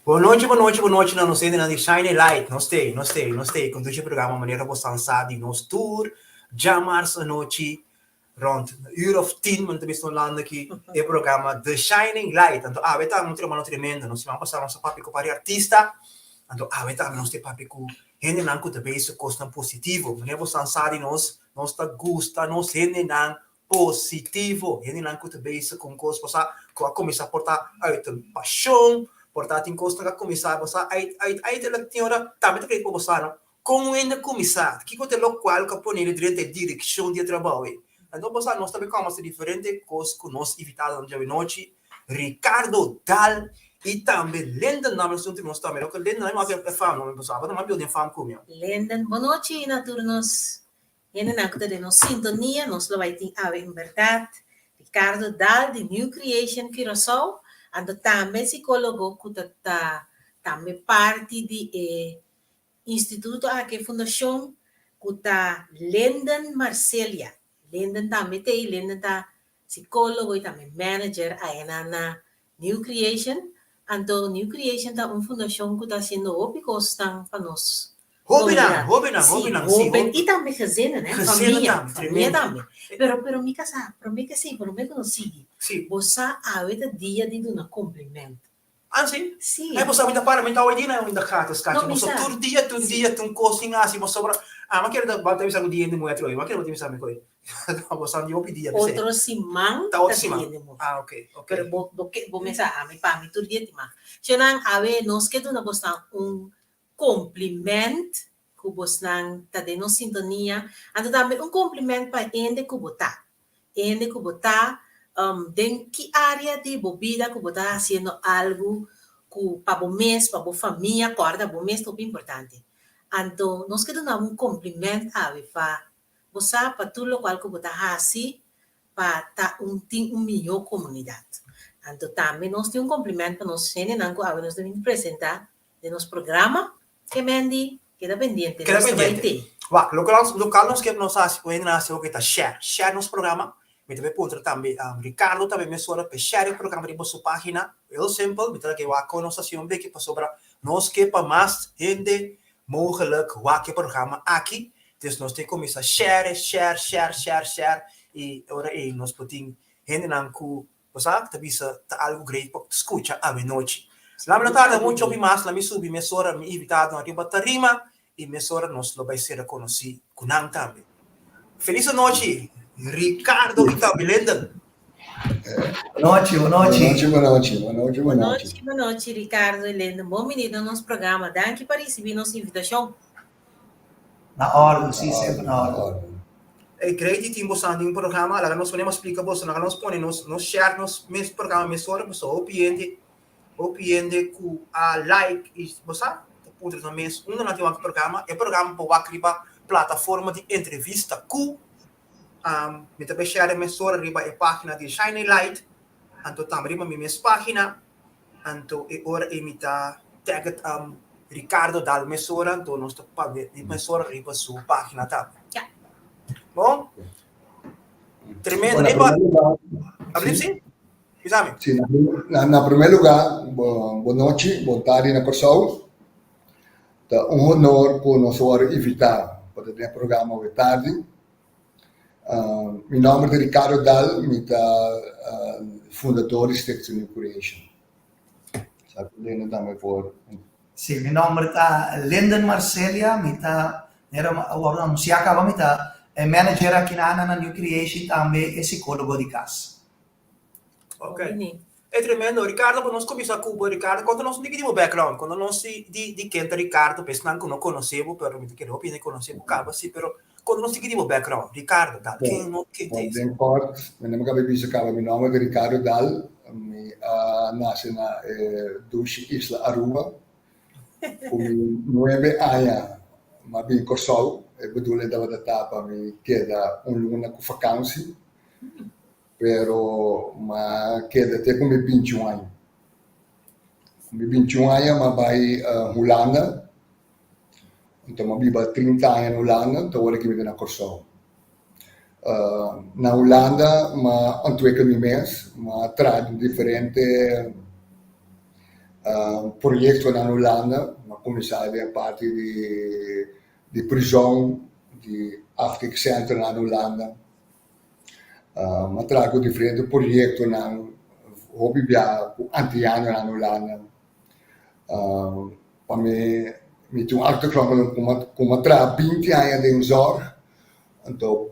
Bon nochi, bon nochi, bon nochi na nos hendenan di Shine a Light. Nos t'ei, nos t'ei, nos t'ei ku dushi programa manera bosan sa di nos tur djamars anochi rond uur of tin, mi ta bisa Holanda aki, e programa The Shining Light. Anto awe ta un tremano tremendo. Nos siman pasá nos a papia ku par di artista, anto awe tambe nos ta papia ku hendenan ku ta bezig kosnan positivo. Manera bosan sa di nos, nos ta gusta nos hendenan positivo. Hendenan ku ta bezig ku un kos pasá ku a kuminsá por ta uit un pashon, por ta tin kosnan ku a kuminsá pasá uit uit uiterlijk tin ora tambe ta kere ku bo sa no. Kon un hende a kuminsá? Kiko ta e lokual ku a pone drenta e direkshon di e trabou ei? Anto bo sa nos ta kòm hasi diferente kos ku nos invitadonan djawe nochi, Ricardo Daal i tambe Linden nan nos nos tambe. Loke Linden nan a e fam no, pasobra abo ta mas bieu den fam ku mi. Linden, bon nochi na tur nos hendenan ku ta den nos sintonia. Nos lo bai tin awe en bèrdat Ricardo Daal di New Creation Curaçao, anto tambe sikólogo ku ta ta tambe parti di e instituto aki, e fundashon ku ta Linden Marcelia. Linden tambe ta ei, Linden ta sikólogo i tambe manager ayina na New Creation. Anto New Creation ta un fundashon ku ta hasiendo hopi kosnan pa nos Hopinan, komunidat. hopinan, Sí, hopinan, sí, hoben hopi. i tambe gezinnen, hè, Gezinnen famia, tambe, famia tremendo. tambe. Pero, pero mi kasá, promé ke sí, promé ku nos sigui, bo sa awe ta dia di duna kompliment. Ah, sí? Sí. Ay, bo sa mi ta para, mi ta hoy dia na mi ta gata skachi. No, mi Bo sa sa. tur dia, tur dia, tur kos tin hasi, bo sobra. Ah, mi kere ta ta bisa ku dia hende muhé atrobe. Mi kere bo ta bisa mi koe. Bo sa di hopi dia p'esei. Otro siman Ta otro ta siman. dia hende muhé. Ah, ok, ok. Pero bo, bo ke, bo mester sa, ami pa mi tur dia tin mag. Shonnan, awe nos ke duna bosnan un kompliment ku bosnan ta den nos sintonia, anto tambe un kompliment pa hende ku bo ta. Hende ku bo ta, den ki área di bo bida ku bo ta hasiendo algu ku pa bo mes, pa bo famia, kòrda bo mes ta hopi importante. Anto nos ke duna bo un kompliment awe pa bo sa pa tur lokual ku bo ta hasi pa ta un tin un mihó komunidat. Anto tambe nos tin un kompliment pa nos hendenan ku awe nos ta bin presentá den nos programa. Ke Mandy, keda pendiente, Keda nos ta bai pendiente. te. Wak, loke nos, loke nos ke nos hasi ku hende nan hasi oke ta share. Share nos programa. Mi ta bai puntra tambe Ricardo tambe mesora pa e share e programa riba su pagina. Heel simpel, mi ta ke wak kon nos hasi un beki pasobra nos ke pa mas hende mogelijk wak e programa aki. Dus nos tin kuminsá share, share, share, share, share i ora ei nos por tin hendenan ku Bo sa, ta bisa ta algu great pa skucha awenochi. Lami no tarda mucho hopi mas, lami subi mesora mi invitadonan riba tarima i mesora nos lo bai ser konosí ku nan tambe. Felis anochi, Ricardo i tambe Linden. Bonochi, bonochi. Bonochi, bonochi, bonochi, bonochi. Bonochi, bonochi, Ricardo i Linden. Bon bini na nos programa. Danki pa risibí nos invitashon. Na órden, sí, semper na órden. E great di tin boso den programa, laga nos pone mas splika boso, laga nos pone nos nos share nos mes programa mesora, pasobra hopi hende, hopi hende ku a like i bo sa, ta puntra nan mes unda nan tin wak e programa, e programa por wak riba plataforma di entrevista ku mi ta bai share mesora riba e pagina di Shine a Light, anto tambe riba mi mes pagina. Anto e ora ei mi ta tag Ricardo Daal mesora, anto nos ta papia di mesora riba su pagina tambe. Ja. Bon? Tremendo. Bueno, na Epa, primer lugar, Abril, sí, sí? Bisami. sí, na, na primer lugar, bo, bon nochi, bon tardi na Kòrsou. Ta un honor ku nos a wòrdu invitá pa ta den e programa awe tardi. Mi nòmber ta Ricardo Daal, mi ta fundador di Stichting New Creation. Sa ku Linden tambe por. Sí, mi nòmber ta Linden Marcelia, mi ta, manera a wòrdu anunsiá kaba, mi ta e manager aki na na New Creation, tambe e sikólogo di kas. Ok. E tremendo. Ricardo, pa nos kuminsá ku bo, Ricardo, konta nos un tiki di bo background. Konta nos di, di, di ken ta Ricardo, pa esnan ku no konosé bo, pero mi ta kere hopi hende konosé bo kaba sí, pero konta nos tiki di bo background. Ricardo Daal, ken no, ken ta Bon, es? den kort, mi nomber kaba bisa kaba, mi nomber ta Ricardo Daal, mi a nase na e dushi isla Aruba. Ku mi nuebe aña mi a bin Kòrsou, e bedoeling tabata ta pa mi keda un luna ku fakansi. Pero m'a keda te ku mi bintiun aña. Ku mi bintiun aña m'a bai Hulanda, anto m'a biba trinta aña na Hulanda, anto awor aki mi ta na Kòrsou. Na Hulanda m'a ontwikkel mi mes, m'a traha den diferente. Proyektonan Hulanda, mi a kuminsá den e parti di prizòn, di afkiksentronan Hulanda. Mi a traha ku diferente proyektonan hopi bia ku antianonan Hulanda. Pa mi, mi tin un achtergrond ku mi a traha binti aña den zòrg, anto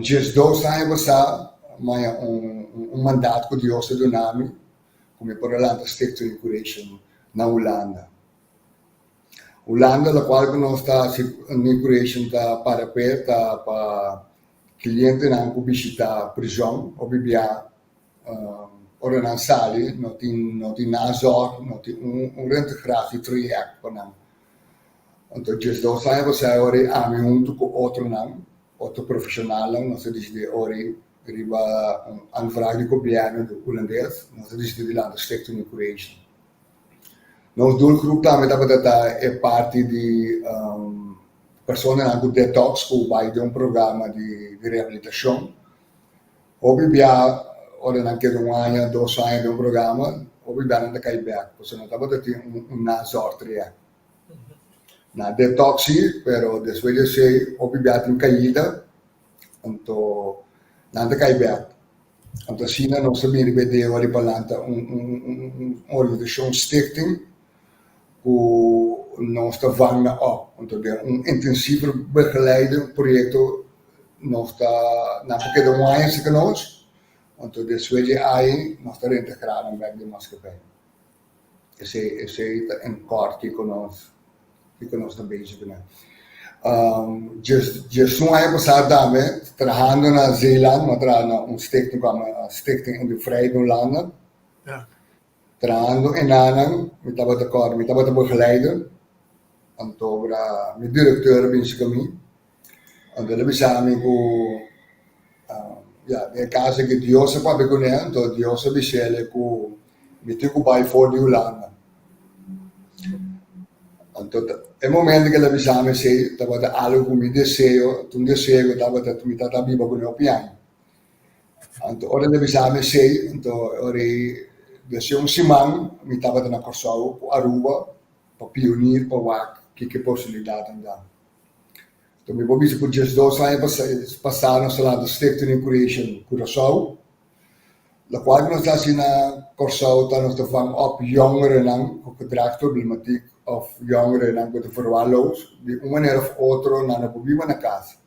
diesdos aña pasá mi a haña un mandat ku Dios a duna mi ku mi por a lanta Stichting Curation na Hulanda. Hulanda lokual ku nos ta hasi New Creation ta para p'e ta pa klientenan ku bishita prizòn o bibia ora nan sali no tin no tin nazorg no tin un reintegratietraject pa nan. Anto diesdos aña pasá ora ei ami huntu ku otronan otro profeshonalnan nos a disidí ora ei riba un aanvraag di gobièrnu hulandes nos a disidí di lanta Stichting New Creation. Nos doelgroep tambe tabata ta e parti di personanan ku detox ku bai den un programa di rehabilitashon. Hopi bia ora nan keda un aña, dos aña den un programa, hopi bia nan ta kai bèk pasobra no tabata tin un nazorgtraject. Nan a detox si, pero despues di esei hopi bia tin kaida, anto nan ta kai bèk. Anto asina nos a bini riba e deo riba lanta un organisashon, stichting, ku nos ta vang nan op. Anto den un intensieve begeleiding proyekto nos ta nan por keda un aña serka nos, anto despues di e aña nos ta reintegrá nan bèk den maatschappij. Esei esei ta en kort kiko nos kiko nos ta bezig kuné. Djes un aña pasá tambe trahando na Zeeland, mi a traha na un stichting ku yama Stichting in de Vrijheid Hulanda. Trahando enanan mi tabata kòrda mi tabata begeleider, anto ora mi direkteur a binse ku mi, anto el a bisa mi ku ya den e kaso aki Dios a papia kuné, anto Dios a bis'el ku mi tin ku bai for di Hulanda. Anto e momento ku el a bisa mi esei tabata algu ku mi deseo, ta un deseo ku tabata mi tabata biba kuné hopi aña. Anto ora el a bisa mi esei, anto ora ei desde un siman mi tabata na Kòrsou ku Aruba pa pionir pa wak kiko e posibilidatnan ta. Anto mi por bisa ku diesdos aña pasá nos a lanta Stichting New Creation Curaçao, Lokual ku nos ta hasi na Kòrsou ta nos ta vang op yongerennan ku gedragsproblematiek òf yongerennan ku ta verwaarloos. Di un manera òf otro nan no por biba na kas.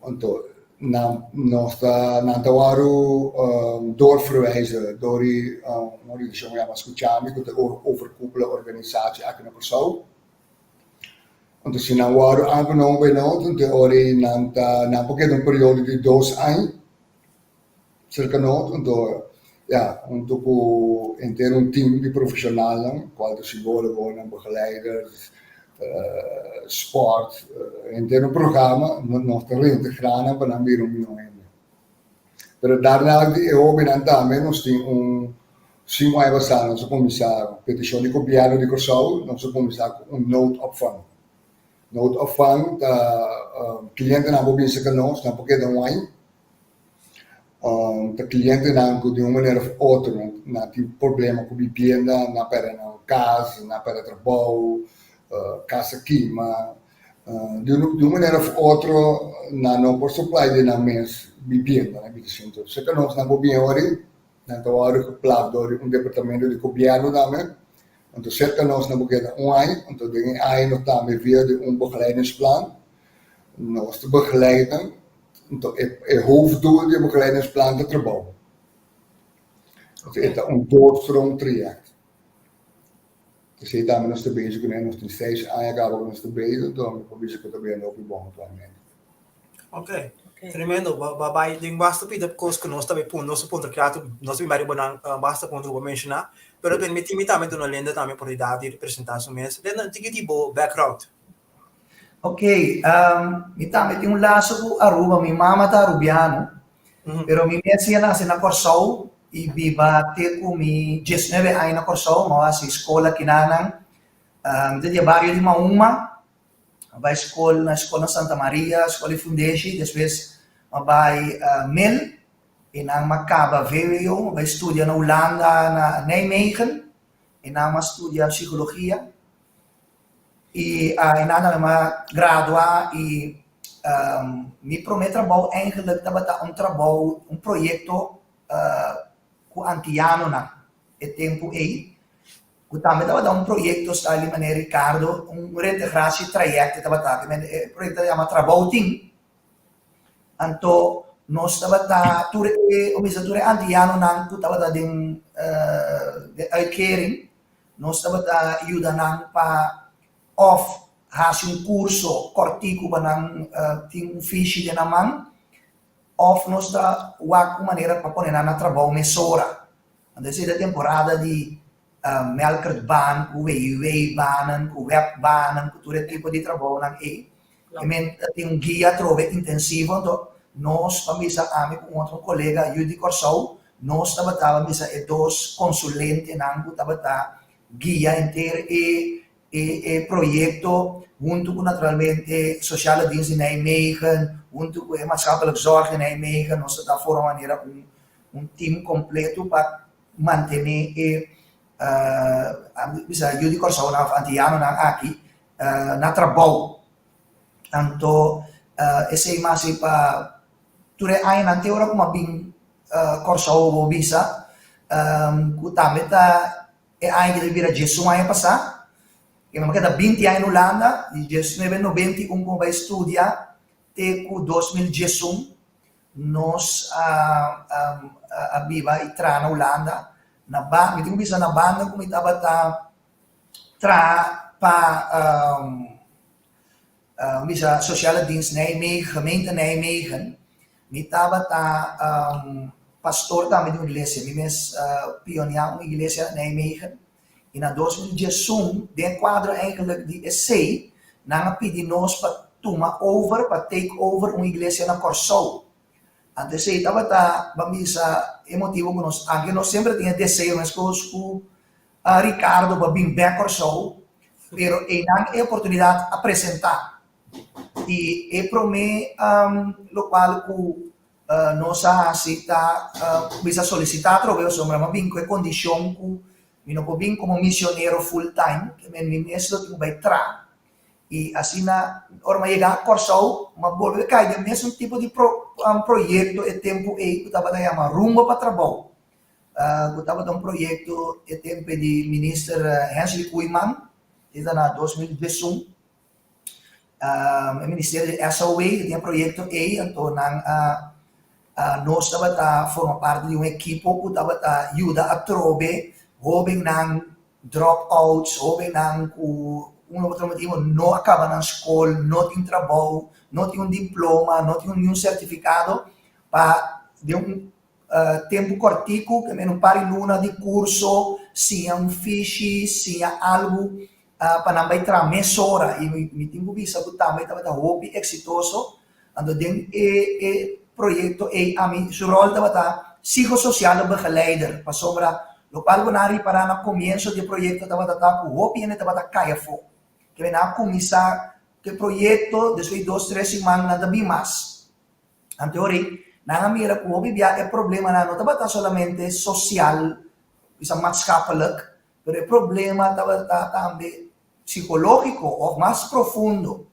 Anto nan nos ta nan ta wòrdu doorverwijzen dor di un organisashon ku yama Skuchami ku ta overkoepelende organisatie aki na Kòrsou. Anto si nan wòrdu aangenomen bij nos anto e ora ei nan ta nan por keda un periodo di dos aña. Cerca nos, anto ya, hunto cu henter un team di profesionalnan, cual ta psicologonan, begeleiders, sport, henter un programa, nos ta reintegra nan pa nan bira un mihor hende. Pero daarna di e hobennan tambe nos tin un, sinku aña pasa nos a cuminsa peticion di gobierno di Corsou, nos a cuminsa cu un noodopvang. Noodopvang ta clientenan por bin cerca nos, nan por keda un aña. Ta clientenan cu di un manera of otro nan tin problema cu bibienda, nan a perde nan cas, nan a perde trabou, cas a kima. Di un manera of otro nan no por supply di nan mes bibienda, nan habitacion. Cerca nos nan por bin awor, nan ta wòrdu geplaats dor di un departamento di gobierno tambe. Anto cerca nos nan por keda un aña, anto den e aña nos tambe via di un begeleidingsplan nos ta begeleid nan. Anto e e hoofddoel di e begeleidingsplan ta trabou. Anto e ta un doorstroomtraject. Esei tambe nos ta bezig kuné, nos tin seis aña kaba ku nos ta bezig, anto mi por bisa ku ta bayendo hopi bon aktualmente. Ok, tremendo. Bo a bai den basta pida kos ku nos ta bai puntra, nos a puntra klaar nos ta bin bai riba nan basta punto ku bo a menshoná, pero permití mi tambe duna Linda tambe oportunidat di representá su mes. Linda, tiki di bo background. Ok, mi tambe tin un laso ku Aruba, mi mama ta Arubiano, pero mi mes a nase na Kòrsou i biba te ku mi diesnuebe aña na Kòrsou, mi a hasi skol akinanan, mi ta di e bario di Mahuma, mi a bai skol na skol na Santa Maria, skol di Fundeshi, despues mi a bai Mil, i nan mi a kaba vwo, mi a bai studia na Hulanda na Nijmegen. Einan mi a studia psicologia y einan tambe mi a gradua y mi prome trabou eigenlijk tabata un trabou, un proyecto cu antianonan e tempo ey, cu tambe tabata un proyecto style di manera Ricardo, un reintegratie traject e tabata, e proyecto a yama Trabou Tin. Anto nos tabata tur e, o bisa tur e antianonan ku tabata den den uitkering, nos tabata yuda nan pa òf hasi un kurso kòrtiku pa nan tin un fishi den nan man, òf nos ta wak un manera pa pone nan na trabou mesora. Anto esei ta e temporada di Melkertbaan ku WIW-banen, ku webbanen, ku tur e tipo di trabounan ei. E men ta tin un guia atrobe intensivo, anto nos pa bisa ami ku un otro kolega yu di Kòrsou, nos tabata pa bisa e dos konsulentenan ku tabata guia henter e e e proyekto huntu ku naturalmente Sociale Dienst di Nijmegen, huntu ku e Maatschappelijk Zorg di Nijmegen, nos ta forma manera un un team kompleto pa mantené e bisa yu di Kòrsounan òf antianonan aki na trabou. Anto esei mas ei pa tur e añanan te ora ku mi a bin Kòrsou bo bisa ku tambe ta e aña ki ta bira diesun aña pasá. Mi a keda binti aña na Hulanda di diesnuebe 91 ku mi a bai studia te ku 2011. Nos a a biba i traha na Hulanda. Na ba mi tin ku bisa na banda ku mi tabata traha pa bisa Sociale Dienst Nijmegen, Gemeente Nijmegen. Mi tabata pastor tambe di un iglesia. Mi mes pioneá un iglesia na Nijmegen. I na 2011, den e kuadro eigenlijk di esei, nan a pidi nos pa tuma over, pa take over un iglesia na Kòrsou. Anto esei tabata, ban bisa, e motibu ku nos, anke nos semper tin e deseo meskos ku Ricardo pa bin bèk Kòrsou, pero einan e oportunidat a presentá. I e promé lokual ku Nos a hasi ta bisa solisitá atrobe pasobra mi a bin ku e kondishon ku mi no por bin komo misionero full time, ke men mi mes lo tin ku bai traha. I asina ora mi a yega Kòrsou mi a bolbe kai den mesun tipo di proyekto e tempu ei ku tabata yama Rumbo pa Trabou, ku tabata un proyekto e tempu ei di minister Hensley Koeiman, e ta na 2011. E ministerio di SOW tin e proyekto ei, anto nan a nos tabata forma parti di un ekipo ku tabata yuda atrobe hóbennan dropouts, hóbennan ku un of otro motibu no a kaba nan skol, no tin trabou, no tin un diploma, no tin niun sertifikado pa den un tempu kòrtiku, ke men un par di luna di kurso, siña un fishi, siña algu pa nan bai traha mesora y mi tin cu bisa cu tambe tabata hopi exitoso. Anto den e e proyecto ey ami su rol tabata psicosociale begeleider pasobra locual cu nan a ripara na comienzo di e proyecto tabata ta cu hopi hende tabata cay afo. Kende nan a cuminsa cu e proyecto despues di dos tres siman nan ta bin mas. Anto ora ey nan a mira cu hopi bia e problemanan no tabata solamente social, bisa maatschappelijk, Pero e problema tabata tambe psicológico of mas profundo.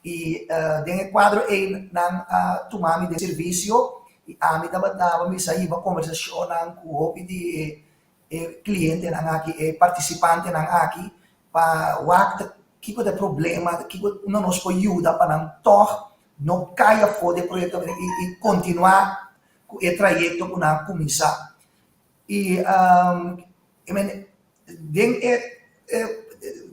Y den e cuadro ey nan a tuma mi den servicio y ami tabata bo misa hiba conversacionnan cu hopi di e e clientenan aki, e participantenan aki pa wak kico ta e problema, kico unda nos por yuda pa nan tog no cay afo di e proyecto y continua cu e trayecto cu nan a cuminsa. Y I men, den e e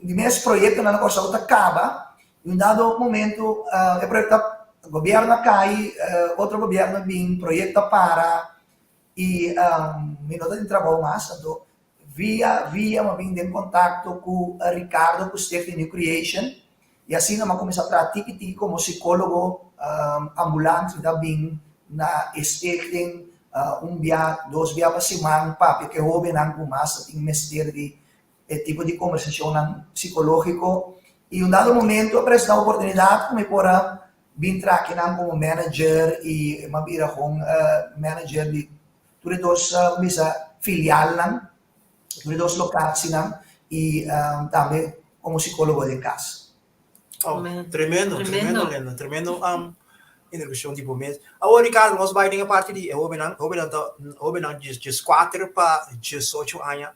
di mes proyektonan na Kòrsou ta kaba, i un dado momento e proyekto ta, gobièrnu a kai, otro gobièrnu a bin, proyekto a para i mi no ta tin trabou mas. Anto via via mi a bin den kontakto ku Ricardo ku Stichting New Creation i asina mi a kuminsá traha tiki tiki komo sikólogo ambulant. Mi ta bin na e stichting un bia, dos bia pa siman papia ku e hóbennan ku mas ta tin mester di e tipo di kombersashonnan sikológiko. I un dado momento a presentá oportunidat ku mi por a bin traha akinan komo manager i mi a bira kon manager di tur e dos bisa filialnan, tur e dos lokasinan. i tambe komo sikólogo den kas. Oh, tremendo, tremendo, Lenda, tremendo um, introduccion di bo mes. Awor, Ricardo, nos bai den e parti di e hobennan, hobennan ta, hobennan djes, djes kuater pa djesocho aña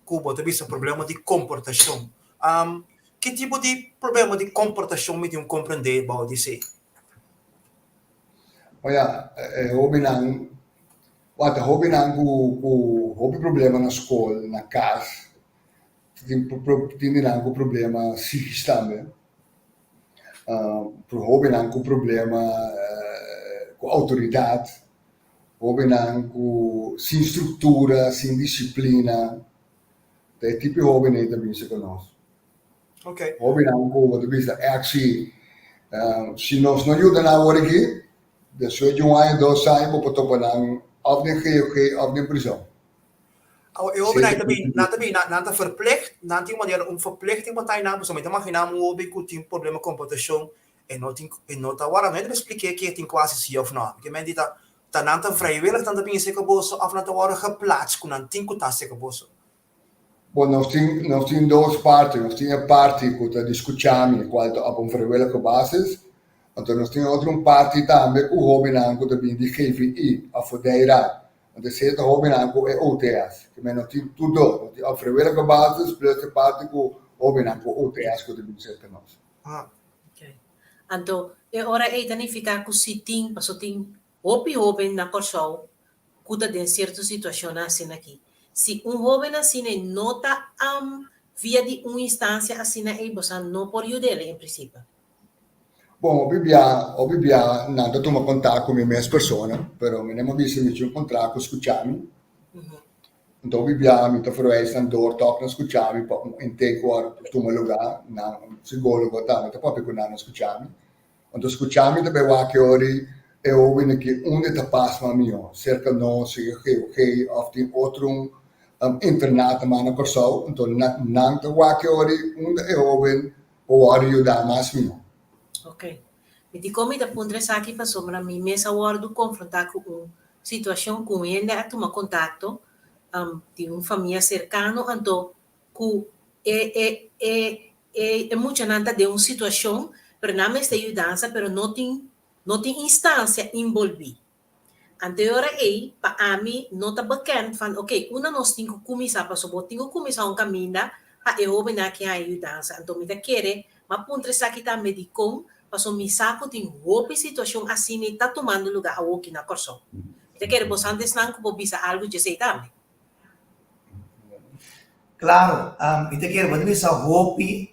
ku bo ta bisa problema di komportashon. Um, ki tipo di problema di komportashon mi tin ku komprendé bou di esei? Oya, e hobennan, wak, hobennan ku ku hopi problema na skol, na kas, Tin tin di nan ku problema psikis tambe. Hobennan ku problema ku outoridat, hobennan ku sin struktura, sin disiplina. Ta e tipo di hoben ei ta binse ku nos. Hobennan ku bo ta bisa èk si si nos no yuda nan awor aki, despues di un aña, dos aña bo por topa nan òf den GOG òf den prizòn. Awa, e hobennan ta bin, nan ta bin, nan ta verplicht, nan tin un manera, un verplichting pa ta einan, pasobra mi ta maginá un hoben ku tin problema komportashon, e no tin, e no ta wòrdu, no ta splik'é ke e tin ku hasi si òf nò. Ke men di ta, ta nan ta vrijwillig nan ta bin serka boso òf nan ta wòrdu geplaats ku nan tin ku ta serka boso? Bon, nos tin, nos tin dos parti. Nos tin e parti ku ta di Skuchami, kual ta op un vrijwillige basis. Anto nos tin otro un parti tambe ku hobennan ku ta bin di GVI òf Vodeira. Anto esei ta hobennan ku e OTS. Ke men no tin tur dos. No tin op vrijwillige basis plus e parti ku hobennan ku OTS ku ta bin serka nos. Ah, ok. Anto e ora ei ta nifiká ku si tin, paso tin hopi hoben na Kòrsou ku ta den sierto situashonnan asina aki. Si un hoben asina ei no ta via di un instansia asina ei boso no por yud'el en prinsipio. Bon, hopi bia, hopi bia nan ta tuma kontak ku mi mes persona, pero mi no a bisa mi tin un kontrakt ku Skuchami. Anto hopi bia mi ta verwijs nan door tòg na Skuchami pa un intake wòrdu tuma lugá. Nan psikólogo tambe ta papia ku nan na Skuchami. Anto Skuchami ta bai wak e ora e hóben aki unda e ta pas mas mihó, serka nos, serka GOG òf tin otro internat mas na Kòrsou. Anto nan ta wak e ora unda e hóben Bo wòrdu yuda mas mihó. Ok. Mi dikon mi ta puntra esaki pasobra mi mes a wòrdu konfrontá ku un situashon ku un hende a tuma kontakto di un famia serkano anto ku e e e e e muchanan ta den un situashon pero nan mester yudansa pero no tin no tin instansia inbolbí. Anto e ora ei, pa ami no ta bekend van oké, unda nos tin ku kuminsá pasobra bo tin ku kuminsá un kaminda pa e hóbennan aki haña yudansa. Anto mi ta kere m'a puntra esaki tambe dikon, pasobra mi sa ku tin hopi situashon asina ta tumando lugá awoki na Kòrsou. Mi ta kere boso antesnan ku por bisa algu djesei tambe. Klaro, mi ta kere bo ta bisa hopi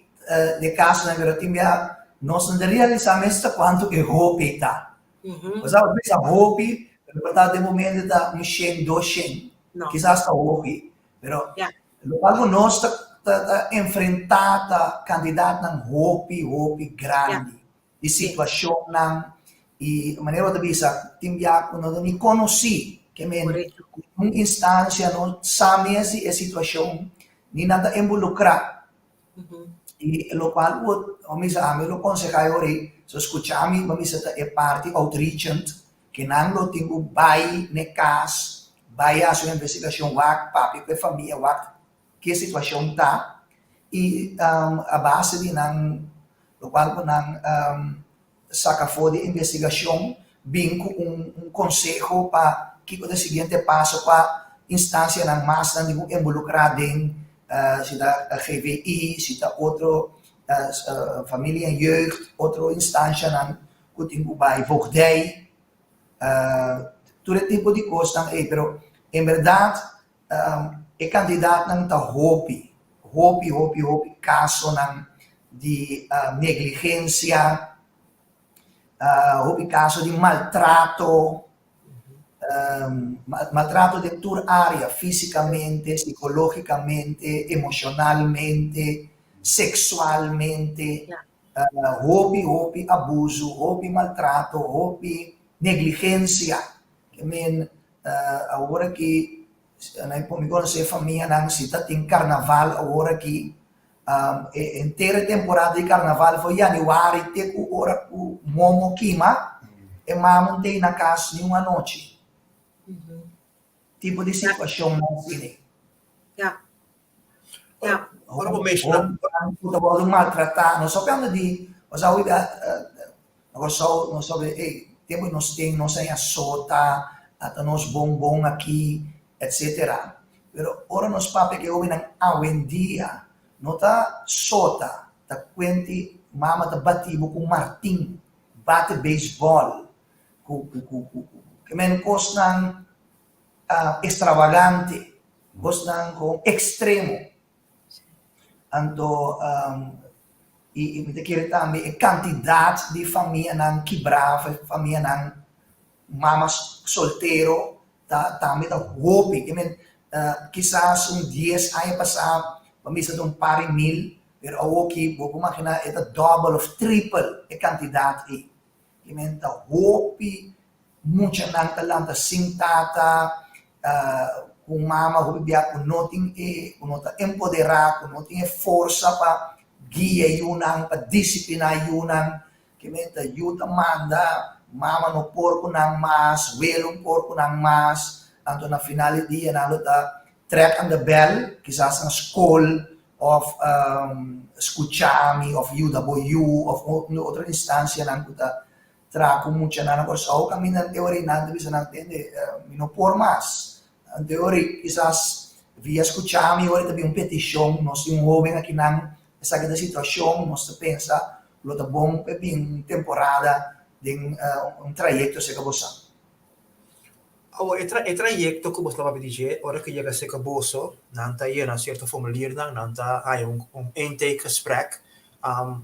di e kasonan pero tin bia nos no ta realisá mes ta kuantu e hopi ta. Bo sa bo bisa hopi, pero por ta den momento ta un shen, dos shen. No. Kisas ta hopi, pero Ja. lokual ku nos ta ta ta enfrentá ta kantidatnan hopi, hopi grandi di Sí. situashonnan i manera bo ta bisa tin bia ku no ta ni konosí ke men Korekto. ku un instansia no sa mes di e situashon ni nan ta involukrá. I lokual ku bo misa ami lo konsehá e ora ei, so skucha mi, bo misa ta e parti outreachend, ke nan lo tin ku bai n'e kas, bai hasi un investigashon, wak papia ku e famia, wak ke situashon ta, i a base di nan lokual ku nan saka afó di investigashon, bin ku un konseho pa kiko ta e siguiente paso pa instansianan mas nan di ku involukrá den si ta GVI, si ta otro Familie en Jeugd, otro instanshanan ku tin ku bai voogdij, tur e tipo di kosnan ei. Pero en bèrdat E kandidatnan ta hopi, hopi, hopi, hopi kasonan di negligensia, hopi kaso di maltrato, maltrato den tur área, físikamente, sikológikamente, emoshonalmente, seksualmente, hopi, hopi abusu, hopi maltrato, hopi negligensia. Ke men Awor aki mi konosé famianan si ta tin karnaval awor aki e henter e temporada di karnaval for yanüari te ku ora ku momo kima e mama no ta ei na kas ni un anochi. Tipo di situashonnan asina. Ya. Ja. Ora bo menciona. Ku ta wòrdu maltratá, nos a pende di, nos a oiga, na Kòrsou nos a obi, ey, tempu nos tin nos a sota, ata nos bon bon aki, etcetera. Pero ora nos papia ku e hobennan awendia, no ta sota, ta kuenti mama ta bati bo ku martin, bate beisbòl, ku ku ku ku ku men kosnan extravagante, kosnan kon extremo. Anto i mi ta kere tambe e kantidat di famianan kibrá òf famianan mama soltero ta tambe ta hopi. Ke men kisas un dies aña pasá bo a misa ta un par di mil, pero awoki bo por maginá e ta dòbel òf tripel e kantidat ei. Ke men ta hopi Muchanan ta lanta sin tata, ku mama hopi bia ku no tin e, ku no ta empoderá, ku no tin e forsa pa guia yunan, pa disipliná yunan. Ke men ta yu ta manda, mama no por ku nan mas, welo no por ku nan mas. Anto na final di dia nan lo ta trek aan de bel, kisas na skol òf skucha mi òf yuda bo yu òf un otro instansianan ku ta Traha ku muchanan na Kòrsou kaminda nan teori nan ta bisa nan tende mi no por mas. Nan teori kisas via skucha mi ora ta bin un petishon nos tin un hoben akinan esaki ta situashon nos ta pensa lo ta bon pa e bin un temporada den un trayekto serka bosan. Awor e e trayekto ku boso ta papia di dje ora ku yega serka boso nan ta yena sierto formuliernan nan ta haya un intakegesprek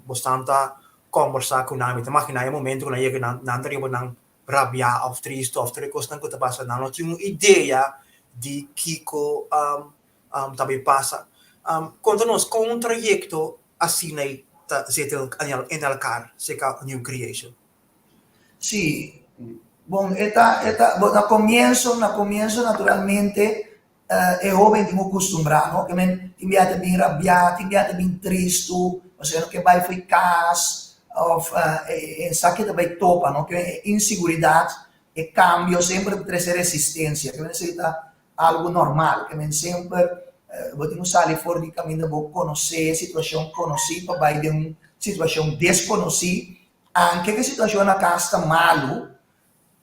bosnan ta Kombersá ku nan. Mi ta maginá e momento ku nan yega nan nan ta riba nan rabiá òf tristu òf tur e kosnan ku ta pasa. Nan no tin un idea di kiko ta bai pasa. Konta nos kon un trayekto asina ei ta zet en elkar serka New Creation. Sí, bon e ta e ta bon na komienso na komienso naturalmente E hoben tin ku kustumbrá, no? Ke men tin bia ta bin rabiá, tin bia ta bin tristu, pasobra e no ke bai for e kas òf e sa ke ta bai topa, no? Ke men e inseguridat, e kambio semper ta trese resistensia, ke men esei ta algu normal, ke men semper bo tin ku sali for di kaminda bo konosé, situashon konosí pa bai den un situashon deskonosí, anke ku e situashon na kas ta malu,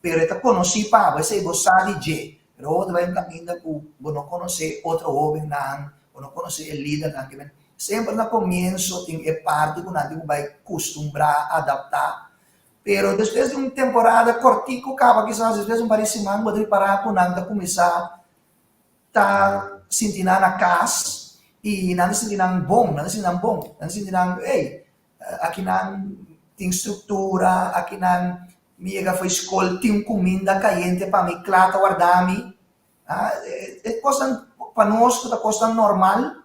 Pero e ta konosí pa bo, esei bo sa di dje. Pero bo ta bai un kaminda ku bo no konosé otro hóbennan, bo no konosé e lidernan. Ke men semper na komienso tin e parti ku nan tin ku bai kustumbrá, adaptá. Pero despues di un temporada kòrtiku kaba, kisas despues di un par di siman, bo ta ripará ku nan ta kuminsá ta sinti nan na kas i nan ta sinti nan bon, nan ta sinti nan bon, nan ta sinti nan, ey, Akinan tin struktura, akinan mi yega for skol tin kuminda kayente pa mi kla ta warda mi. E kosnan pa nos ku ta kosnan normal,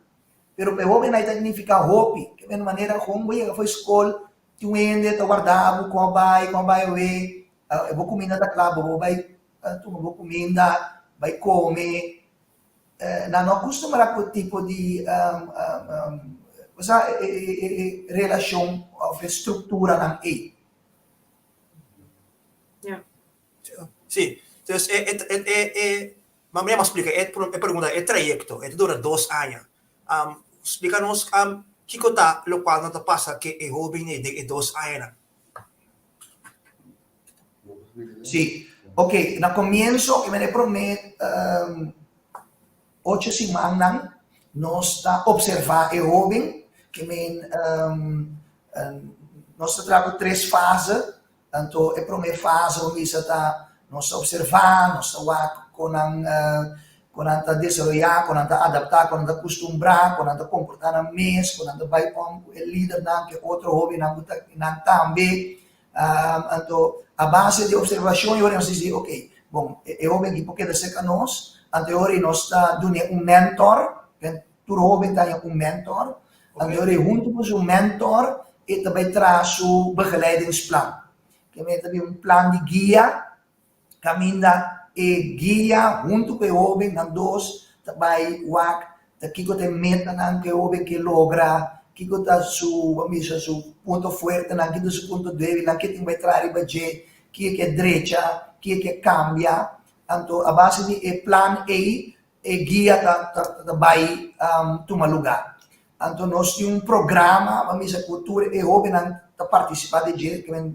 pero pa e hobennan e ta nifiká hopi. Ke men manera kon bo yega for skol tin un hende ta warda bo kon a bai, kon a bai awe, bo kuminda ta kla bo bai tuma bo kuminda bai kome. Nan no acostumbrá cu e tipo di cosa e relacion of e structuranan ei. Ja. Sí, dus e e e e e ma mi a splica e e pregunta e trayecto e ta dura dos aña. Splica nos kico ta locual nan ta pasa ke e hoben ei den e dos añanan. Sí, ok, na comienzo e mene prome ocho simannan nos ta observa e hoben, ke men nos ta traha ku tres fase, anto e prome fase bo bisa ta nos ta observa, nos ta wak kon nan kon nan ta desaroyá, kon nan ta adaptá, kon nan ta kustumbrá, kon nan ta komportá nan mes, kon nan ta bai om ku e lidernan, ku e otro hobennan ku ta nan tambe. Anto a base di observashon e ora nos di ok, bon e hoben aki por keda serka nos, anto e ora nos ta dun'é un mentor, tur hoben ta haña un mentor, anto e ora huntu ku su mentor e ta bai traha su begeleidingsplan. Ke ta bin un plan di guia Kaminda e guia huntu ku e hoben, nan dos ta bai wak ta kiko ta e metanan ku e hoben ke logra, kiko ta su, bo bisa, su punto fuertenan, kiko ta su punto debilnan, ke tin bai traha riba dje, ke e ke drecha, ke e ke kambia. Anto a base di e plan ei e guia ta bai tuma luga. Anto nos tin un programa, ban bisa ku tur e hóbennan ta partisipá den dje, ke men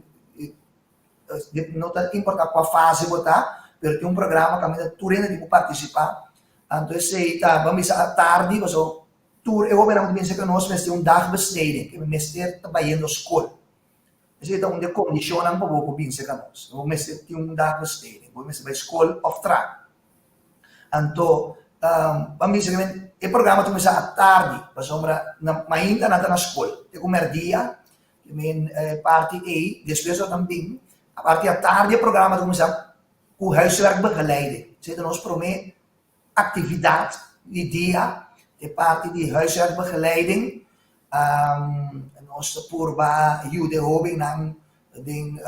no ta importá kua fase bo ta, pero tin un programa kaminda tur hende tin ku partisipá. Anto esei ta, ban bisa atardi, pasobra tur e hóbennan ku ta bin serka nos mester un dagbesteding, ke mester ta bayendo skol. Esei ta un di e kondishonnan pa bo por bin serka nos. Bo mester tin un dagbesteding, bo mester bai skol òf traha. Anto, ban bisa ku e programa ta kuminsá atardi, pasobra na mainta nan ta na skol, te ku mèrdia, i men e parti ei, despues nan ta bin, a parti atardi e programa ta kuminsá ku huiswerkbegeleiding. Esei ta nos promé aktividat di dia, e parti di huiswerkbegeleiding. Nos ta purba yuda e hóbennan den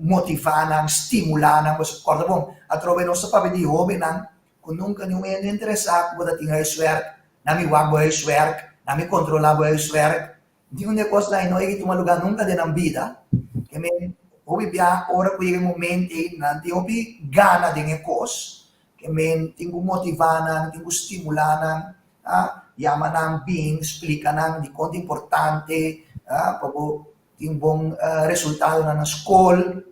motivá nan, stimulá nan, pasobra kòrda bon, atrobe nos ta papia di hóbennan ku nunka niun hende interesá ku bo ta tin huiswerk, nan mi wak bo huiswerk, nan mi kontrolá bo huiswerk, niun di e kosnan ei no a tuma lugá nunka den nan bida. Ke men hopi bia ora ku yega e momento ei nan tin hopi gana den e kos, ke men tin ku motivá nan, tin ku stimulá nan, yama nan bin, splika nan dikon ta importante pa bo tin bon resultadonan na skol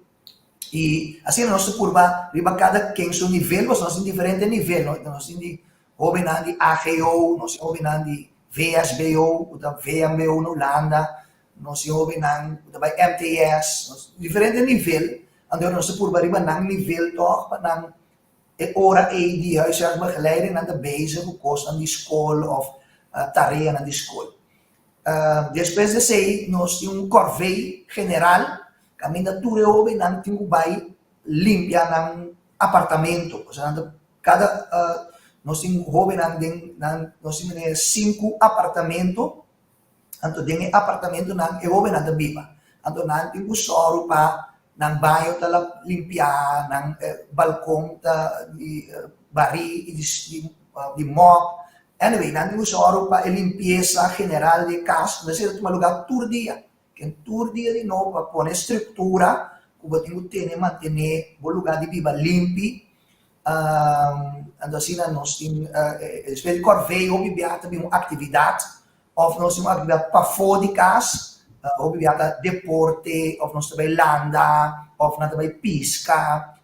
i asina nos ta purba riba kada ken su nivel pasobra nos tin diferente nivel nos tin di hobennan di AGO nos tin hobennan di VSBO ku ta VMBO na Hulanda nos tin hobennan ku ta bai MTS diferente nivel anto nos ta purba riba nan nivel tòg pa nan e ora ei di huiswerkbegeleiding nan ta bezig ku kosnan di skol òf tareanan di skol. Despues di esei nos tin un corvée general kaminda tur e hóbennan tin ku bai limpia nan apartamento. Osea nan ta kada nos tin hóbennan den nan nos tin manera sinku apartamento Anto den e apartamentonan e hóbennan ta biba. Anto nan tin ku sòru pa nan baño ta limpiá, nan balkon ta di barí i di mòp. Anyway, nan tin ku sòru pa e limpiesa general di e kas. Entonces esei ta tuma lugá tur dia. Ken tur dia di nobo pa pone struktura ku bo tin ku tene mantené bo lugá di biba limpi. Anto asina nos tin despues di kòrvei hopi bia ta bin un aktividat òf nos tin un aktividat pafó di kas, hopi bia ta deporte òf nos ta bai landa òf nan ta bai piska,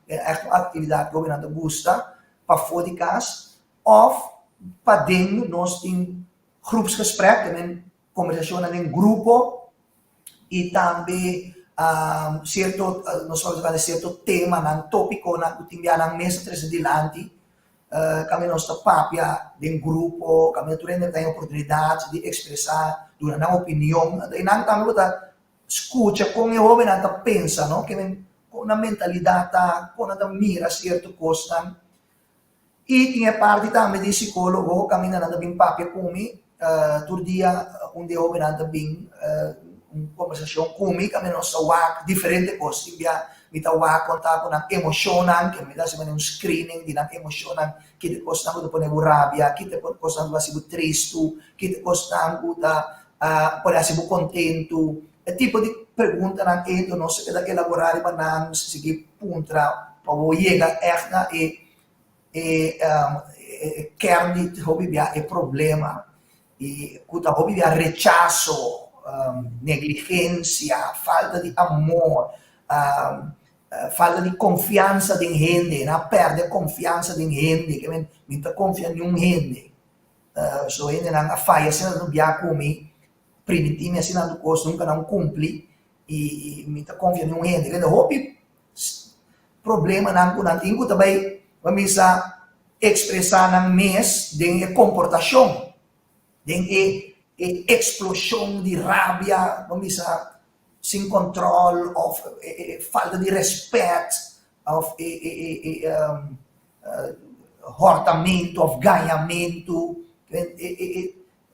ègt un aktividat ku hopi nan ta gusta pafó di kas òf paden nos tin groepsgesprek, kombersashonnan den grupo i tambe sierto nos por bisa sierto temanan, tópikonan ku tin bia nan mes ta trese dilanti kaminda nos ta papia den grupo, kaminda tur hende ta haña oportunidat di ekspresá, duna nan opinion. Anto einan tambe bo ta skucha kon e hóbennan ta pensa, no, kon nan mentalidat ta, kon nan ta mira sierto kosnan. I tin e parti tambe di sikólogo kaminda nan ta bin papia ku mi tur dia un di e hóbennan ta bin un kombersashon ku mi kaminda nos ta wak diferente kos. Tin bia mi ta wak kon ta ku nan emoshonnan, ke mi ta hasi manera un screening di nan emoshonnan, ki ta e kosnan ku ta pone bo rabia, ki ta e kosnan ku ta hasi bo tristu, ki ta e kosnan ku ta pone hasi bo kontentu. E tipo di preguntanan ei nos ta keda elaborá riba nan, sigui puntra pa bo yega ègt na e e e kern di hopi bia e problema i ku ta hopi bia rechaso, negligensia, falta di amor, falta di konfiansa den hende, nan a pèrdè konfiansa den hende, ke men mi no ta konfia niun hende. So hendenan a faya asina nan bia ku mi, primintí mi asina nan kos nunka nan kumpli i mi ta konfia niun hende. Kende hopi problemanan ku nan tin ku ta bai pa misa ekspresá nan mes den e komportashon, den e e eksploshon di rabia, pa misa sin kòntròl òf e falta di rèspèt òf e e e hòrtamentu òf gañamentu.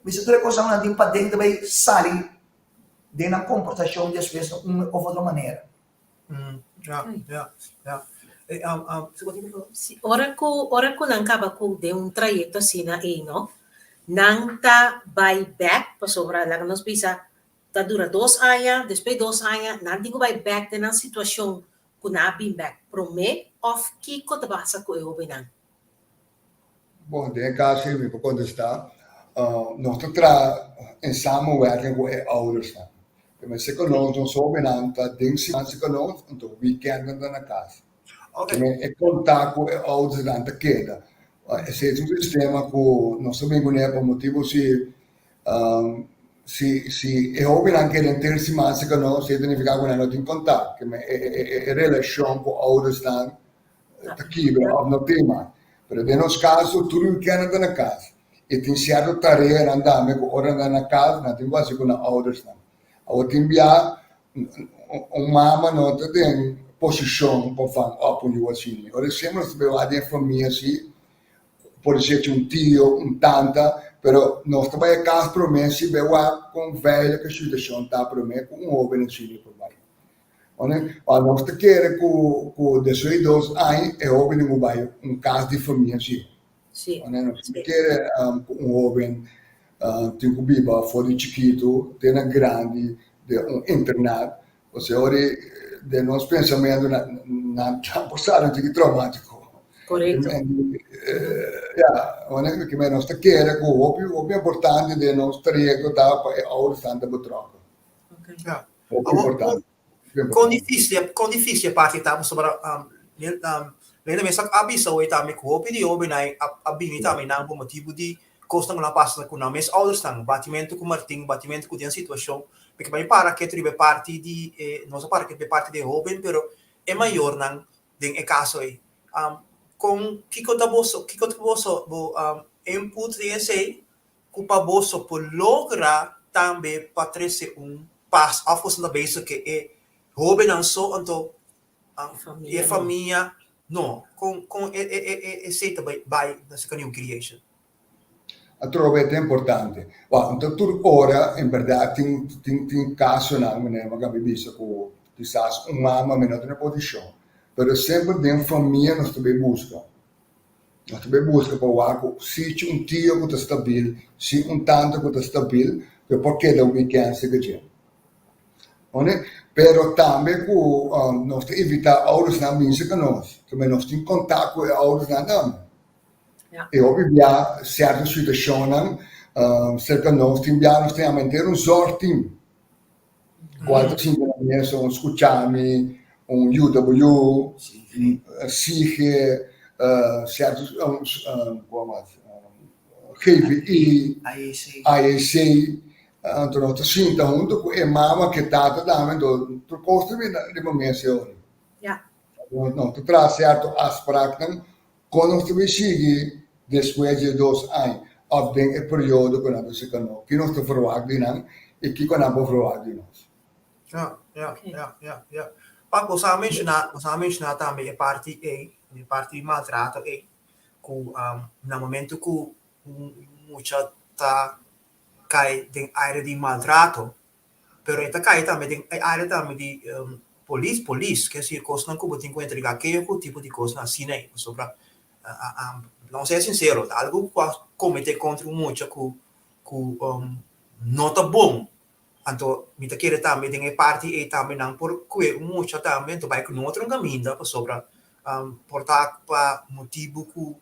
Misa tur e kosnan ku nan tin paden ta bai sali den nan komportashon despues na un òf otro manera. Ja, ja, ja. Si, ora ku ora ku nan kaba ku den un trayekto asina ei no, nan ta bai bèk pasobra laga nos bisa ta dura dos aña, despues dos aña nan tin ku bai bèk den nan situashon ku nan a bin bèk promé òf kiko ta pasa ku e hóbennan? Bon, den e kaso ei mi por kontestá. Nos ta traha en samenwerking ku e oudersnan. Te mester ku nos, nos hóbennan ta den siman ku nos, anto wikènt nan ta na kas. Okay. Te e kontak ku e oudersnan ta keda. Esei ta un sistema ku nos ta bin kuné pa motibu si si si e hóbennan keda henter siman ku nos, esei ta nifiká ku nan no tin kontak. Te e relashon ku oudersnan ta kibra òf no tin mas. Pero den nos kaso tur wikènt nan ta na kas. I tin sierto tareanan tambe ku ora nan na kas nan tin ku hasi ku nan oudersnan. Awor tin bia un mama no ta den posishon pa vang òp un yu asina. Ora semper nos ta bai wak den e famia si, por ser chi un tio, un tanta, pero nos ta bai e kas promé si bai wak kon veilig e situashon ta promé ku un hoben asina por bai. Nos ta kere ku ku despues di dos aña e hobennan ku bai un kas di famia si. Sí. Nos ta kere ku un hoben tin ku biba for di chikitu te na grandi den un internat. Osea ora den nos pensamentu nan ta por sa un tiki traumatiko. Korekto. Ya, nos ta kere ku hopi hopi importante den nos trayekto ta pa e oudersnan ta betrokken. Okay. Ja. Hopi importante. Kon difísil, kon difísil e parti ta pasobra Lena mes a bisa hoy tambe ku hopi di hóbennan a bini tambe nan por motibu di kosnan ku nan a pasa ku nan mes oudersnan, batimentu ku Martin, batimentu ku den situashon, pasobra pa mi para ketu riba e parti di e, nos a para ketu riba e parti di e hóben, pero e mayornan den e kaso ei, kon, kiko ta boso, kiko ta boso bo input den esei ku pa boso por logra tambe pa trese un pas òf boso ta bezig ke e hóbennan so anto e famia no? Kon kon e e esei ta bai bai na seka New Creation? Atrobe ta importante. Wak, anto tur ora en bèrdat tin tin tin kasonan manera mi a kaba di bisa ku kisas un mama mi no ta na posishon, pero semper den famia nos ta bai buska. Nos ta bay buska pa wak ku si chi un tio ku ta stabil, si un tanta ku ta stabil, ku e por keda weekend serka dje. Oné? Pero tambe ku nos ta invitá oudersnan bin serka nos, pasobra nos tin kontak ku e oudersnan tambe. E hopi bia sierto situashonnan serka nos tin bia nos ta yama henter un zorgteam. Cual ta sinti nan mes un scucha mi, un yuda bo yu, sige, cierto, como mas, GVI, IAC, anto nos ta sinta hunto cu e mama cu e tata tambe, anto tur cos ta bini riba mes e ora. Nos ta traha cierto afspraaknan Kon nos ta bin sigui despues di e dos aña òf den e periodo ku nan ta seka no? Ki nos ta verwagt di nan i kiko nan por verwagt di nos? Ja, ja, ja, ja, ja. Pak, bo sa menshoná, bo sa menshoná tambe e parti ei, e parti di maltrato ei, ku na momento ku un mucha ta kai den área di maltrato, Pero e ta kai tambe den e área tambe di polis, polis, ke si kosnan ku bo tin ku entregá keho ku tipo di kosnan asina ei, pasobra laga ser sinsero, ta algu ku a kometé kontra un mucha ku ku no ta bon. Anto mi ta kere tambe den e parti ei tambe nan por kue un mucha tambe anto bai ku no otro kaminda pasobra por ta pa motibu ku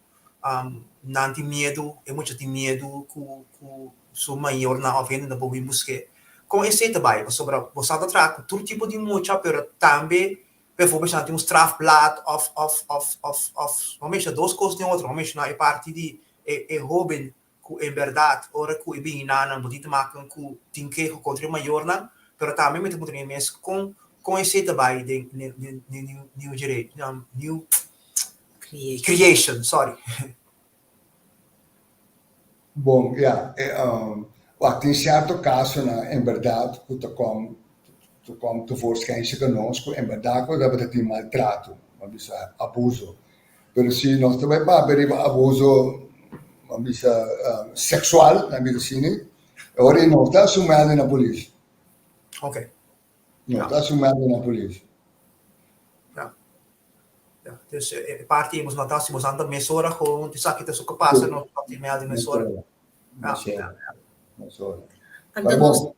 nan tin miedu, e mucha tin miedu ku ku su mayornan òf hendenan por bin busk'é. Kon esei ta bai? Pasobra bo sa ta traha ku tur tipo di mucha, pero tambe bijvoorbeeld nan tin un strafblad òf òf òf òf òf bo menshoná dos kos den otro, bo menshoná e parti di e e hóben ku en bèrdat ora ku e bini na nan bo tin te maken ku tin keho kontra e mayornan, pero tambe mi ta puntra mi mes kon kon esei ta bai den den den new new new creation, sorry. Bon, ya, e wak tin sierto kasonan en bèrdat ku ta kom ta kom tevoorschijn serka nos ku en bèrdat ku tabata tin maltrato, bo a bisa abuso. Pero si nos ta bai papia riba abuso, bo a bisa seksual, nan bisa asina, e ora ei nos ta asumendo na polis. Okay. Nos ta asumendo na polis. Ja. Ja, dus e parti ei boso no ta si boso anda mesora gewoon esaki ta su ke pasa no ta tin mel di mesora. Ja, ja. Mesora. Pero bon,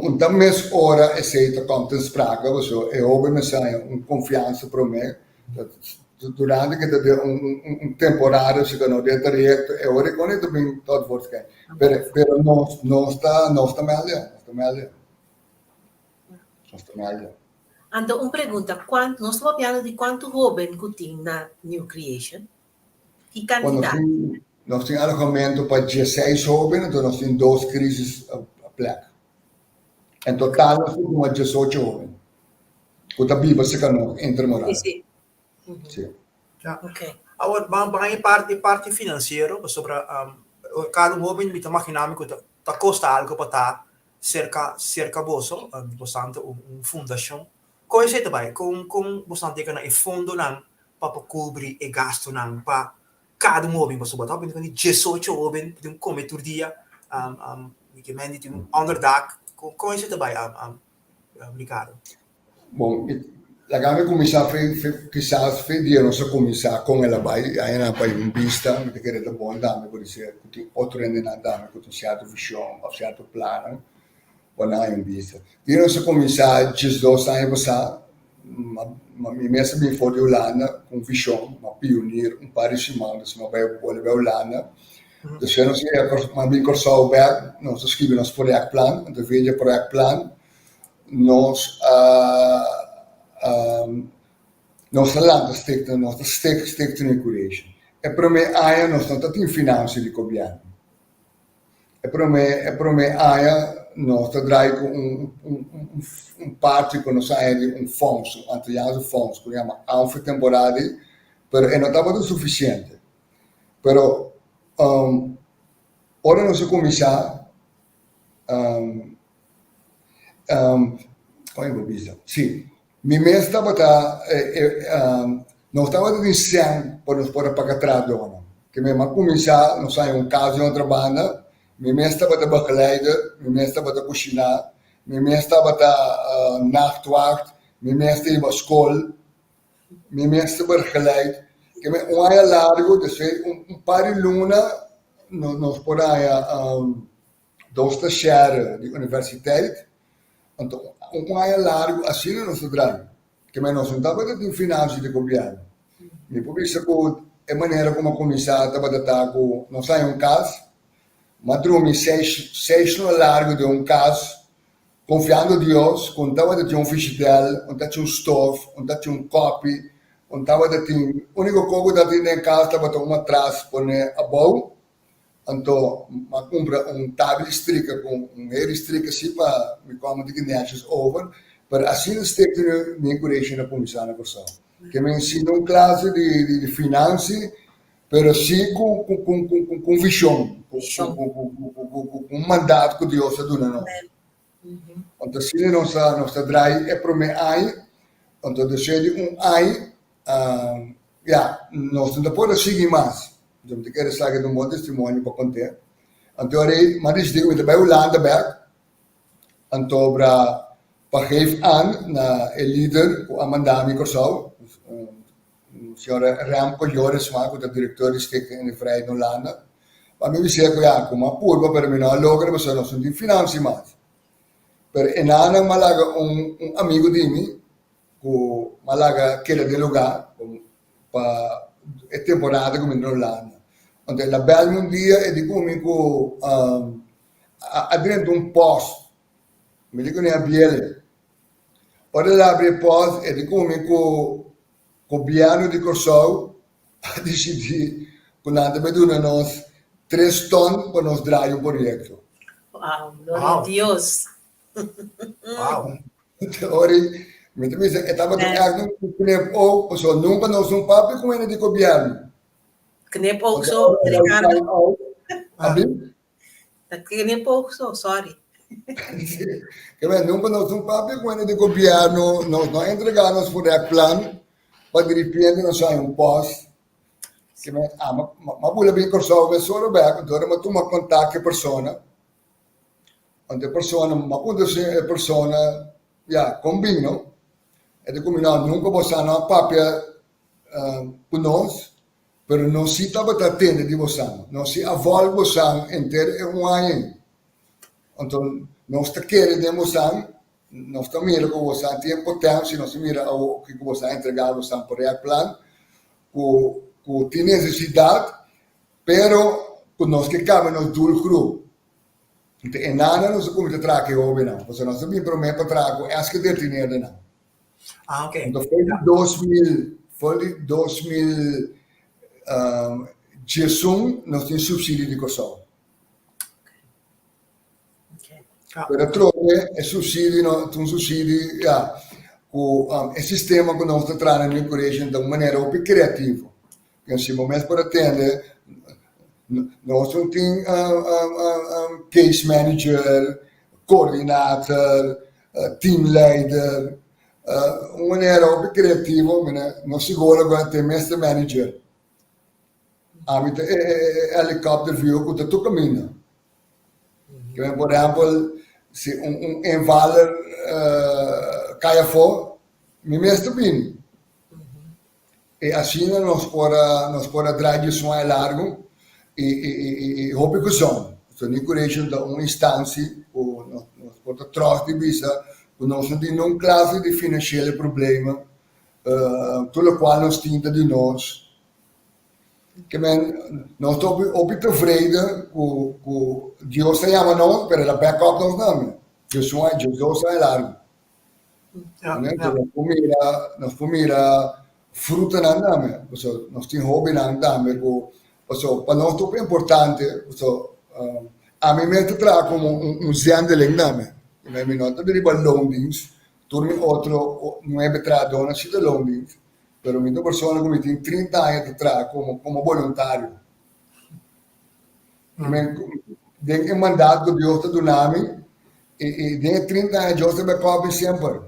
un ta mes ora esei ta kom ten sprake pasobra e hoben mester haña un konfiansa promé. Durante ku ta den un temporada si ku no den trayekto e ora ku ta bin tot voorschijn. Pero pero nos nos ta nos ta mèlde, nos ta mèlde. Nos ta mèlde. Anto un pregunta, kuantu nos ta papiando di kuantu hóben ku tin na New Creation? Ki kantidat? Nos tin alojamento pa dieseis hóben, anto nos tin dos krisis plek. En total nos tin como diesocho hóben ku ta biba serka nos intramural. Sí, sí. Sí. Ja. Okay. Awor, ban ban e parti, e parti finansiero, pasobra kada un hóben mi ta maginá mi ku ta ta kosta algu pa ta serka serka boso, boso ta un un fundashon. Kon esei ta bai? Kon kon boso ta yega na e fondonan pa por kubri e gastunan pa kada un hóben? Pasobra bo ta papia di diesocho hóben ku tin kome tur dia, mi ke men di tin un onderdak. Kon kon esei ta bai, Ricardo? Bon, laga mi kuminsá fe fe kisas fe dia nos a kuminsá kon el a bai, añanan pa un bista, mi ta kere ta bon tambe por esei ku tin otro hendenan tambe ku tin sierto vishon òf sierto plannan pa nan haña un bista. Dia nos a kuminsá diesdos aña pasá, mi mes a bin for di Hulanda ku un vishon, mi a pionir un par di siman, despues mi a bai bolbe bai Hulanda, despues nos a yega mi a bin Kòrsou bèk, nos a skibi nos proyèktplan, anto via di e proyèktplan Nos a nos a lanta Stichting, nos ta sticht Stichting New Creation. E prome aña nos no ta tin financia di gobierno. E prome e prome aña nos ta draai cu un un un parti cu nos a haña di un fonds, un Antilliaanse fonds cu yama Anfe Temporadi, pero e no tabata suficiente. Pero ora nos a cuminsa Kon bo bisa? Si, mi mes tabata nos tabata tin sèn pa nos por a paga trahadónan. Ke mi a kuminsá, nos haña un kas den otro banda, mi mes tabata begeleider, mi mes tabata kushiná, mi mes tabata nachtwacht, mi mes ta hiba skol, mi mes ta begeleid. Ke mi un aña largu, despues un par di luna nos por haña. Dos ta share di universiteit, anto un aña largu asina nos ta drai. Ke men nos no tabata tin finansio di gobièrnu. Mi por bisa ku e manera ku mi a kuminsá tabata ta ku nos haña un kas, mi a drumi seis seis luna largu den un kas konfiando Dios ku un tabata tin un fishidèl, un tabatin un stof, un tabatin un kòpi, un tabata tin, úniko kos ku tabatin den kas tabata un matras pone abou. Anto m'a cumpra un tabla di strika cu un heri strika si pa mi come di nètjes over, pero asina stek nu mi encouragement a cuminsa na Corsou. Ke mi ensina un clase di di finansi, pero si cu cu cu cu cu un vision, cu cu cu cu cu un mandato cu Dios a duna nos. Anto asina nos a nos a draai e prome aña, anto despues di un aña Ya, nos no ta por a sigui mas. Enton mi ta kere sa ke ta un bon testimonio pa kont'é. Anto ora ei mi a disidí ku mi ta bai Hulanda bèk. Anto bra pa geef aan na e lider ku a manda mi Kòrsou, señor Remco Jorisma ku ta direktor di Stichting in de Vrijheid na Hulanda. Pa mi bis'é ku ya, ku mi a purba pero mi no a logra pasobra nos no tin finansia mas. Pero e nan a laga un amigu di mi ku m'a laga keda den lugá pa e temporada ku mi na Hulanda. Anto el a bèl mi un dia e di ku mi ku a drenta un pòst. Mi di kuné a biel. Ora el a abri e pòst e di ku mi ku gobièrnu di Kòrsou a disidí ku nan ta bai duna nos tres tòn pa nos draai un proyekto. Wow, gloria a Dios. Wow. Ori, mi ta bisa, e tabata echt un knip oog, pasobra nunka nos no papia ku hende di gobièrnu. Knip oog so, Ricardo. Abi? Ta knip oog so, sorry. Keme, nunka nos no papia ku hende di gobièrnu, nos no a entregá nos projectplan, pa diripiente nos haña un pòst. Keme, ama, m'a bula bin Kòrsou mesora bèk, anto ora m'a tuma kontak ku e persona. Anto e persona, m'a puntra si e persona, ya, kon bin no? E ta ku mi, no, nunka bo sa no a papia ku nos, pero nos si tabata tende di bosan, nos si a vòlg bosan henter e un aña ei. Anto nos ta kere den bosan, nos ta mira ku bosan tin e potensia, nos ta mira awo kiko bosan a entregá bosan project plan. ku ku tin nesesidat pero ku nos ke kambia nos doelgroep. Enton e nana nos a kuminsá traha ku e hóbennan pasobra nos a bin promé pa traha ku èske detinedonan. Ah, ok. Enton for di 2000 for di 2011 nos tin supsidio di Kòrsou. Pero atrobe e subsidio no ta un subsidio ya ku e sistema ku nos ta traha na New Creation ta un manera hopi kreativo. Ken si bo mes por a tende nos no tin case manager, coördinator, teamleider, un manera hopi kreativo nos siguro ku tin mes ta manager. Ami ta e helicopter view ku ta tur kaminda. Ke por ehempel, si un un invaller kai afó, mi mes ta bini. E asina nos por a nos por a draai dje suaña largu i i i i hopi ku son. So New Creation ta un instantie ku nos nos por ta tròs di bisa ku nos no tin nun klase di finansiele problema, tur lokual nos tin ta di nos. Ke men nos ta hopi hopi tevreden ku ku Dios ta yama nos pero el a back up nos tambe. Dios un aña dios dos aña largu. Ja, Amen. ja. Nos por mira nos por mira frutanan tambe. Pasobra nos tin hobennan tambe ku pasobra pa nos ta hopi importante pasobra ami mes ta traha komo un un zendeling tambe. Mi no ta riba loondienst tur mi otro nuebe trahadónan si ta loondienst. Pero mi ta un persona ku mi tin 30 aña ta traha komo komo boluntario. Men den e mandat ku Dios ta duna mi i i den e 30 aña Dios ta back up mi semper.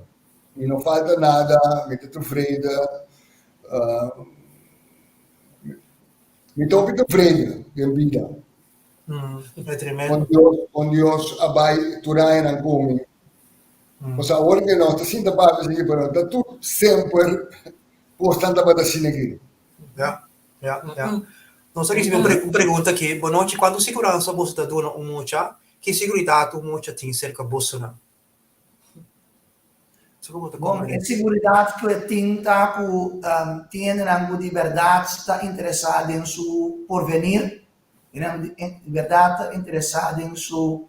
Mi no falta nada, mi ta tevreden. Mi ta hopi tevreden den bida. E tremendo. Kon Dios kon Dios a bai tur añanan ku mi. Pasobra awor ke nos ta sinta papia asina pero ta tur semper kosnan tabata asina aki. Ya, ya, ya. Nos a risibi un pregunta aki. Bonochi, kuantu siguransa boso ta duna un mucha? Ki siguridat un mucha tin serka bosonan? Bon, e siguridat ku e tin ta ku tin hendenan ku di bèrdat ta interesá den su porvenir, hendenan di bèrdat ta interesá den su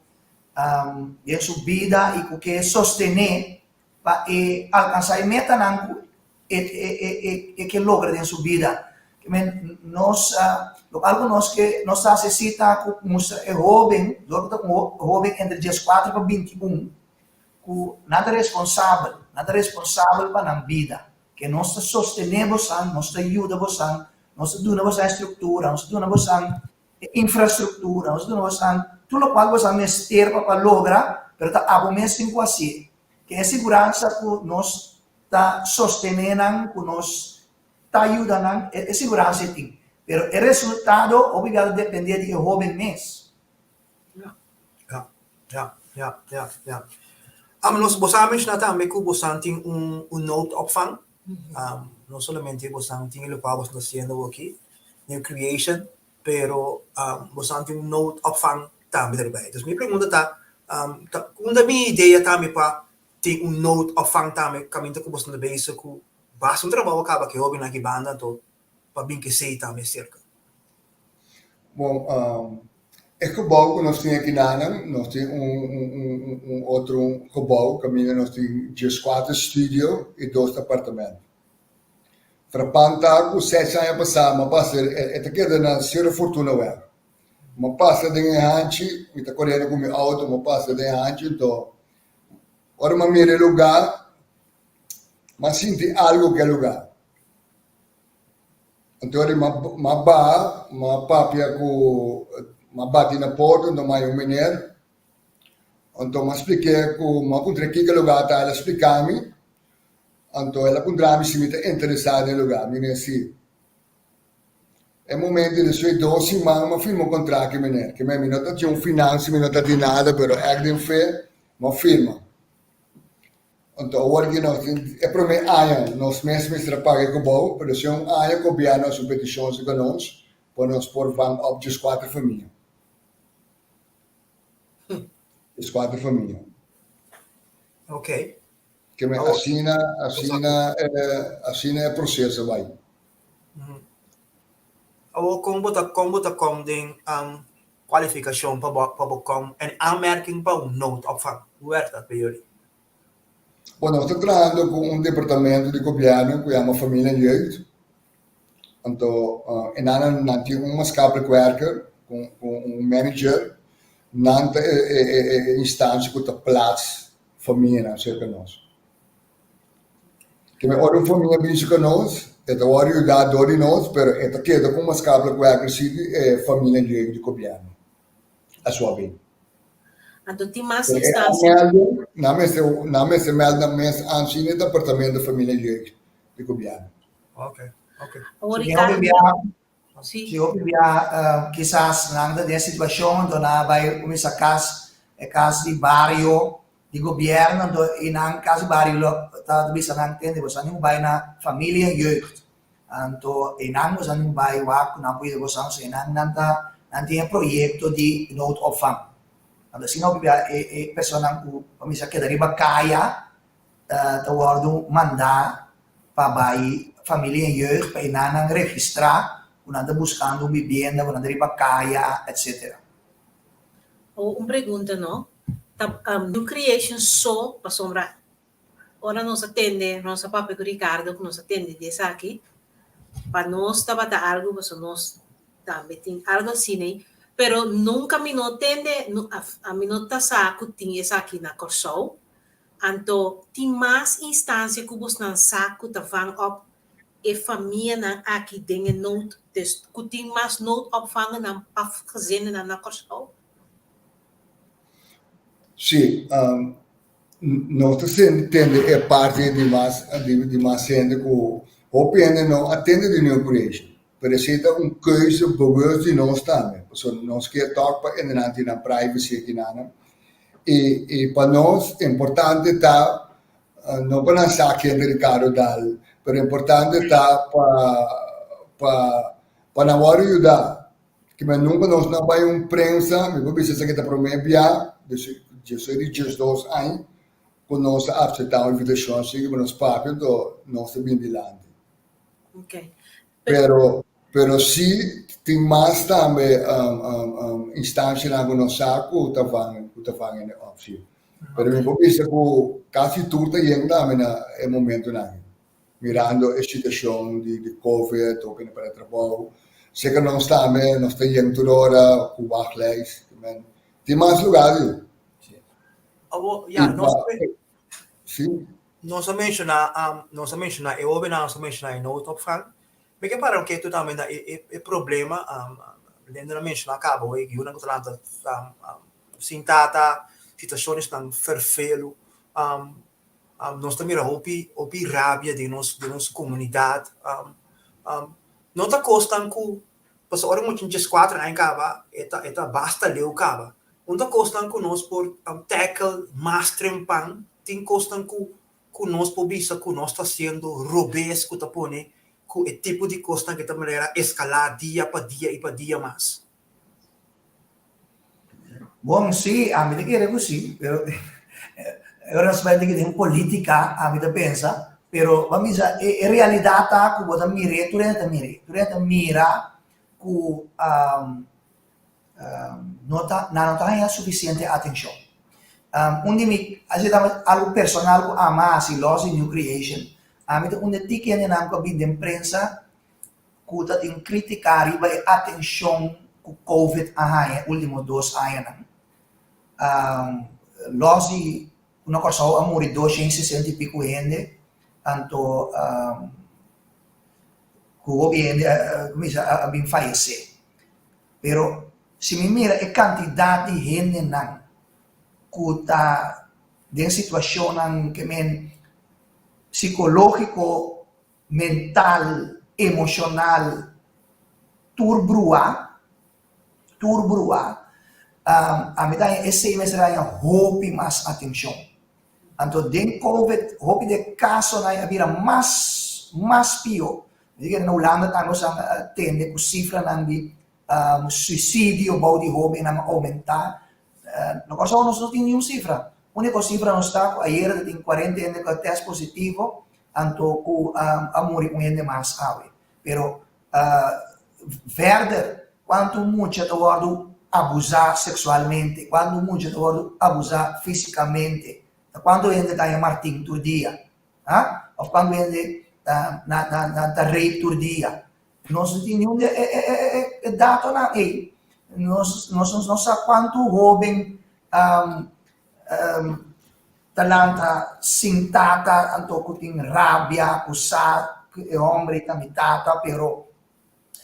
den su bida i ku ke sostené pa e alkansá e metanan ku e e ke logra den su bida. Men nos lokual ku nos ke nos ta hasi si ta ku mustra e hóben, dor ku ta un hóben entre dieskuater pa bintiun, ku nan ta responsabel, nan ta responsabel pa nan bida, ke nos ta sostené bosan, nos ta yuda bosan, nos ta duna bosan e struktura, nos ta duna bosan e infrastruktura, nos ta duna bosan tur lokual bosan mester pa pa logra, pero ta abo mes tin ku hasié. Ke e siguransa ku nos ta sostené nan, ku nos ta yuda nan, e siguransa e tin. Pero e resultado hopi bia ta dependé di e hóben mes. Ja, ja, ja, ja, ja. Am nos boso a menshoná tambe ku bosan tin un un noodopvang. Um, no solamente bosan tin e lokual bosan ta hasiendo awoki, New Creation, pero um bosan tin un noodopvang tambe derbij. Dus mi pregunta ta, um ta unda mi idea tambe pa tin un noodopvang tambe kaminda ku bosan ta bezig ku basta un trabou a kaba ku e hóbennan aki banda anto pa bin kesei tambe serka. Bon, e gebou ku nos tin akinanan, nos tin un un otro gebou kaminda nos tin dieskuater studio i dos apartamento. Frapan ta ku seis aña pasá mi a pasa, e ta keda na Sierra Fortunaweg. Mi a pasa den e hanchi, mi ta koriendo ku mi outo, mi a pasa den e hanchi, anto ora mi a mira e lugá, mi a sinti algu ku e lugá. Anto di m'a baha, m'a papia ku, m'a bati na porta, anto m'a haña un meneer. Anto m'a splik'é ku m'a puntr'é kiko e lugá ta, el a splika mi. Anto el a puntra mi si mi ta interesá den e lugá, mi mes si. E momento despues dos siman m'a firma un kontrakt ku e meneer. Ke mi no ta tin un finansia, mi no ta tin nada, pero èk den fe m'a firma. Anto awor ki nos tin e prome aña nos mes mester a paga e kobou, pero si un aña gobièrnu a su petishon si ku nos pa nos por vang op dieskuater famia. Dieskuater famia. Ok. Ke men asina asina asina e proseso bai. Awor kon bo ta kon bo ta kom den kwalifikashon pa bo pa bo kom en aanmerking pa un noodopvang? Hoe werkt dat bij jullie? Bueno, nos ta trahando ku un departamento di gobièrnu ku yama Familia en Jeugd. Anto e nan nan tin un maatschappelijk werker ku un manager. Nan ta e e e instansia ku ta plaats famianan serka nos. Keme ora un famia bin serka nos, e ta wòrdu yuda dor di nos, pero e ta keda ku un maatschappelijk werker si di e Familia en Jeugd di gobièrnu. Asua bin. Anto tin mas instansia. Nan mester nan mester mèld nan mes ansi na e departamento Familia en Jeugd di gobièrnu. Ok, ok. Awor Si Ricardo, hopi biaha, si. si hopi biaha kisas nan ta den situashon anto nan a bai kuminsá kas, e kas di bario di gobièrnu anto i nan kas di bario lo ta bisa nan tende boso a niun bai na Familia en Jeugd anto einan boso a niun bai wak ku nan por yuda boso anto einan nan ta nan tin e proyekto di noodopvang anto asina hopi biaha e e personanan ku pa misa keda riba kaya ta wòrdu mandá pa bai Familia en Jeugd pa einan nan registrá ku nan ta buskando un bibienda ku nan ta riba kaya etcetera. O un pregunta no, ta New Creation so pasobra ora nos a tende, nos a papia ku Ricardo ku nos a tende di esaki, pa nos tabata algu pasobra nos tambe tin algu asina ei, pero nunka mi no tende, ami no ta sa ku tin esaki na Kòrsou, anto tin mas instansia ku bosnan sa ku ta vang op e famianan aki den e nood, dus ku tin mas noodopvangennan pa gezinnennan na Kòrsou? Sí, nos ta tende e parti di mas di mas hende ku hopi hende no a tende di New Creation, pero esei ta un keuze bewust di nos tambe, pasobra nos kier tòg pa hendenan tin nan privacy akinanan i i pa nos importante ta No pa nan sa ken ta Ricardo Daal, pero importante ta pa pa pa nan wòrdu yuda. Kimen nunka nos no a bai un prensa, mi por bisa esaki ta promé bia, despues di diesdos aña, ku nos a aseptá un invitashon así ku nos papia, anto nos ta bin dilanti. Pero pero si tin mas tambe instancianan cu nos sa cu ta van cu ta van en optie. Pero mi por bisa cu casi tur ta yen tambe na e momentonan. Mirando e situacion di di covid, hopi na perde trabou. Seker nos tambe nos ta yen tur ora cu wachtlijst. Tin mas lugar di. Awor, ya, nos Si. Nos a menshoná, nos a menshoná e hóbennan, nos a menshoná e noodopvang. Mi ke para un ketu tambe na e e problema, Lender a menshoná kaba hoy, yunan ku ta lanta sin tata, situashonnan ferfelu. Nos ta mira hopi hopi rabia den nos den nos komunidat. No ta kosnan ku Pasobra ora mucha dieskuater aña kaba, e ta e ta basta leu kaba. Un ta kosnan ku nos por tackle mas trempan, tin kosnan ku ku nos por bisa ku nos ta hasiendo robes ku ta pone ku e tipo di kosnan ke ta manera eskalá dia pa dia i pa dia mas. Bon, sí, ami ta kere ku sí, pero ora nos bai den polítika, ami ta pensa, pero bo a bisa e realidat ta ku bo ta mir'é, tur hende ta mir'é, tur hende ta mira ku no ta, nan no ta haña sufisiente atenshon. Un di mi, asina ta algu personal ku ami a hasi lòs di New Creation, ami ta un di e tiki hendenan ku a bin den prensa ku ta tin kritika riba e atenshon ku Covid a haña e último dos añanan. Lòs di ku na Kòrsou a muri 260 i piku hende, anto ku hopi hende a kuminsá a bin fayesé. Pero si mi mira e kantidat di hendenan ku ta den situashonnan ke men sikológiko mental, emoshonal, tur bruá, tur bruá, ami ta haña esei mester haña hopi mas atenshon. Anto den covid hopi di e kasonan a bira mas, mas pió. Mi ta kere na Hulanda tambe nos a tende ku sifranan di suisidio bou di hóbennan a oumentá. Na Kòrsou nos no tin niun sifra. Úniko sifra nos ta ku ayera ta tin kuarenta hende ku a tèst positivo anto ku a muri un hende mas awe. Pero. Verder, kuantu mucha ta wòrdu abusá seksualmente, kuantu mucha ta wòrdu abusá físikamente, ta kuantu hende ta haña martin tur dia, ha? Òf kuantu hende ta na na nan ta rape tur dia. Nos no tin niun di e e e e datonan ei. Nos nos no sa kuantu hóben ta lanta sin tata anto ku tin rabia ku sa ku e hòmber ei ta mi tata pero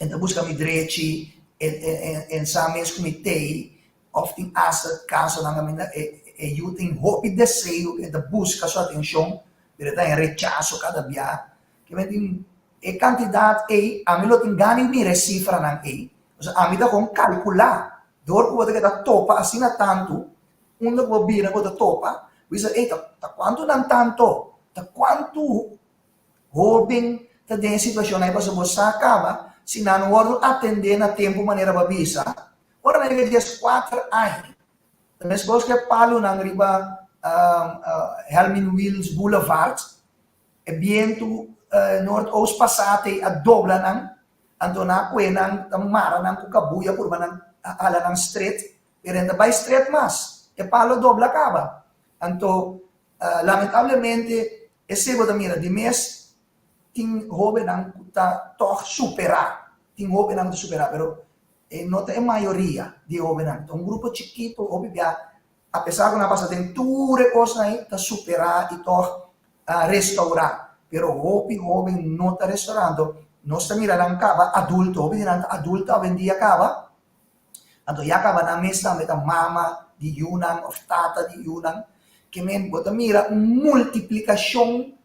e ta buska mi drechi e e e sa mes ku mi tei òf tin asta kasonan kaminda e e yu tin hopi deseo e ta buska su atenshon pero e ta haña rechaso kada bia Kimen tin e kantidat ei, ami lo tin gana di mira e sifranan ei. Pasobra ami ta kon kalkulá, dor ku bo ta keda topa asina tantu, unda ku bo bira ku bo ta topa, bo bisa, ei, ta ta kuantu nan tanto? Ta kuantu hóben ta den e situashon ei? Pasobra bo sa kaba, si nan no wòrdu atendé na tempu manera bo a bisa, ora nan yega dieskuater aña, ta meskos ku e palunan riba Helmin Wiels Boulevard, E bientu noordoost pasá te a dobla nan, anto nan a kue nan, ta mara nan ku kabuya purba nan hala nan stret, pero e no ta bai stret mas, e palo a dobla kaba. Anto lamentablemente esei bo ta mira di mes tin hóbennan ku ta tòg superá, tin hóbennan ku ta superá, pero e no ta e mayoria di e hóbennan, ta un grupo chikitu hopi bia Apesar ku nan a pasa den tur e kosnan ei, ta superá i tòg a restourá. Pero hopi hóben no ta restourá. Anto nos ta mira nan kaba adulto, hopi di nan ta adulto awendia kaba. Anto ya kaba nan mes tambe ta mama di yunan òf tata di yunan. Ke men bo ta mira un multiplikashon,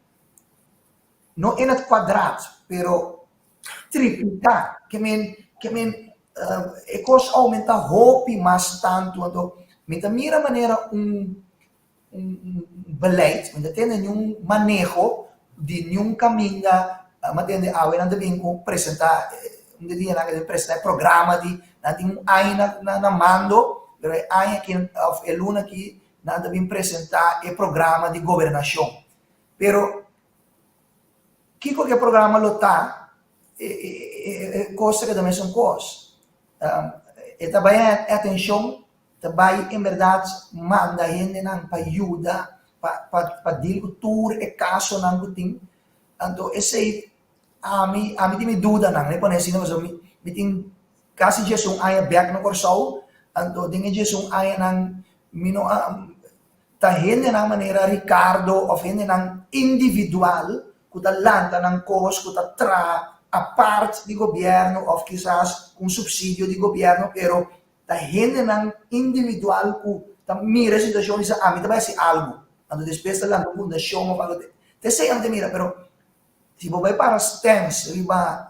no in het kwadraat, pero tripliká. Ke men, ke men e kos oumentá hopi mas tantu. Anto mi ta mira manera un un beleid, mi ta tende niun maneho di niun kaminda, mi a tende awe nan ta bin ku presentá, un di dia nan a presentá e programa di nan tin un aña na na mando, pero e aña aki òf e luna aki nan ta bin presentá e programa di gobernashon. Pero Kiko ku e programa lo ta, e kos ta keda mesun kos. E ta bai e atenshon, ta bai en bèrdat manda hendenan pa yuda, pa pa deal ku tur e kasonan ku tin. Anto esei ami ami tin mi dudanan, mi pone asina pasobra mi mi tin kasi diesun aña bèk na Kòrsou, anto den e diesun añanan mi no a Ta hendenan manera Ricardo of hendenan individual ku ta lanta nan kos, ku ta traha apart di gobièrnu of kisas ku un supsidio di gobièrnu, pero ta hendenan individual ku ta mira e situashon i bisa ami ta bai hasi algu. Anto despues ta lanta un fundashon of algu. Ta esei ami ta mira, pero si bo bai para stèns riba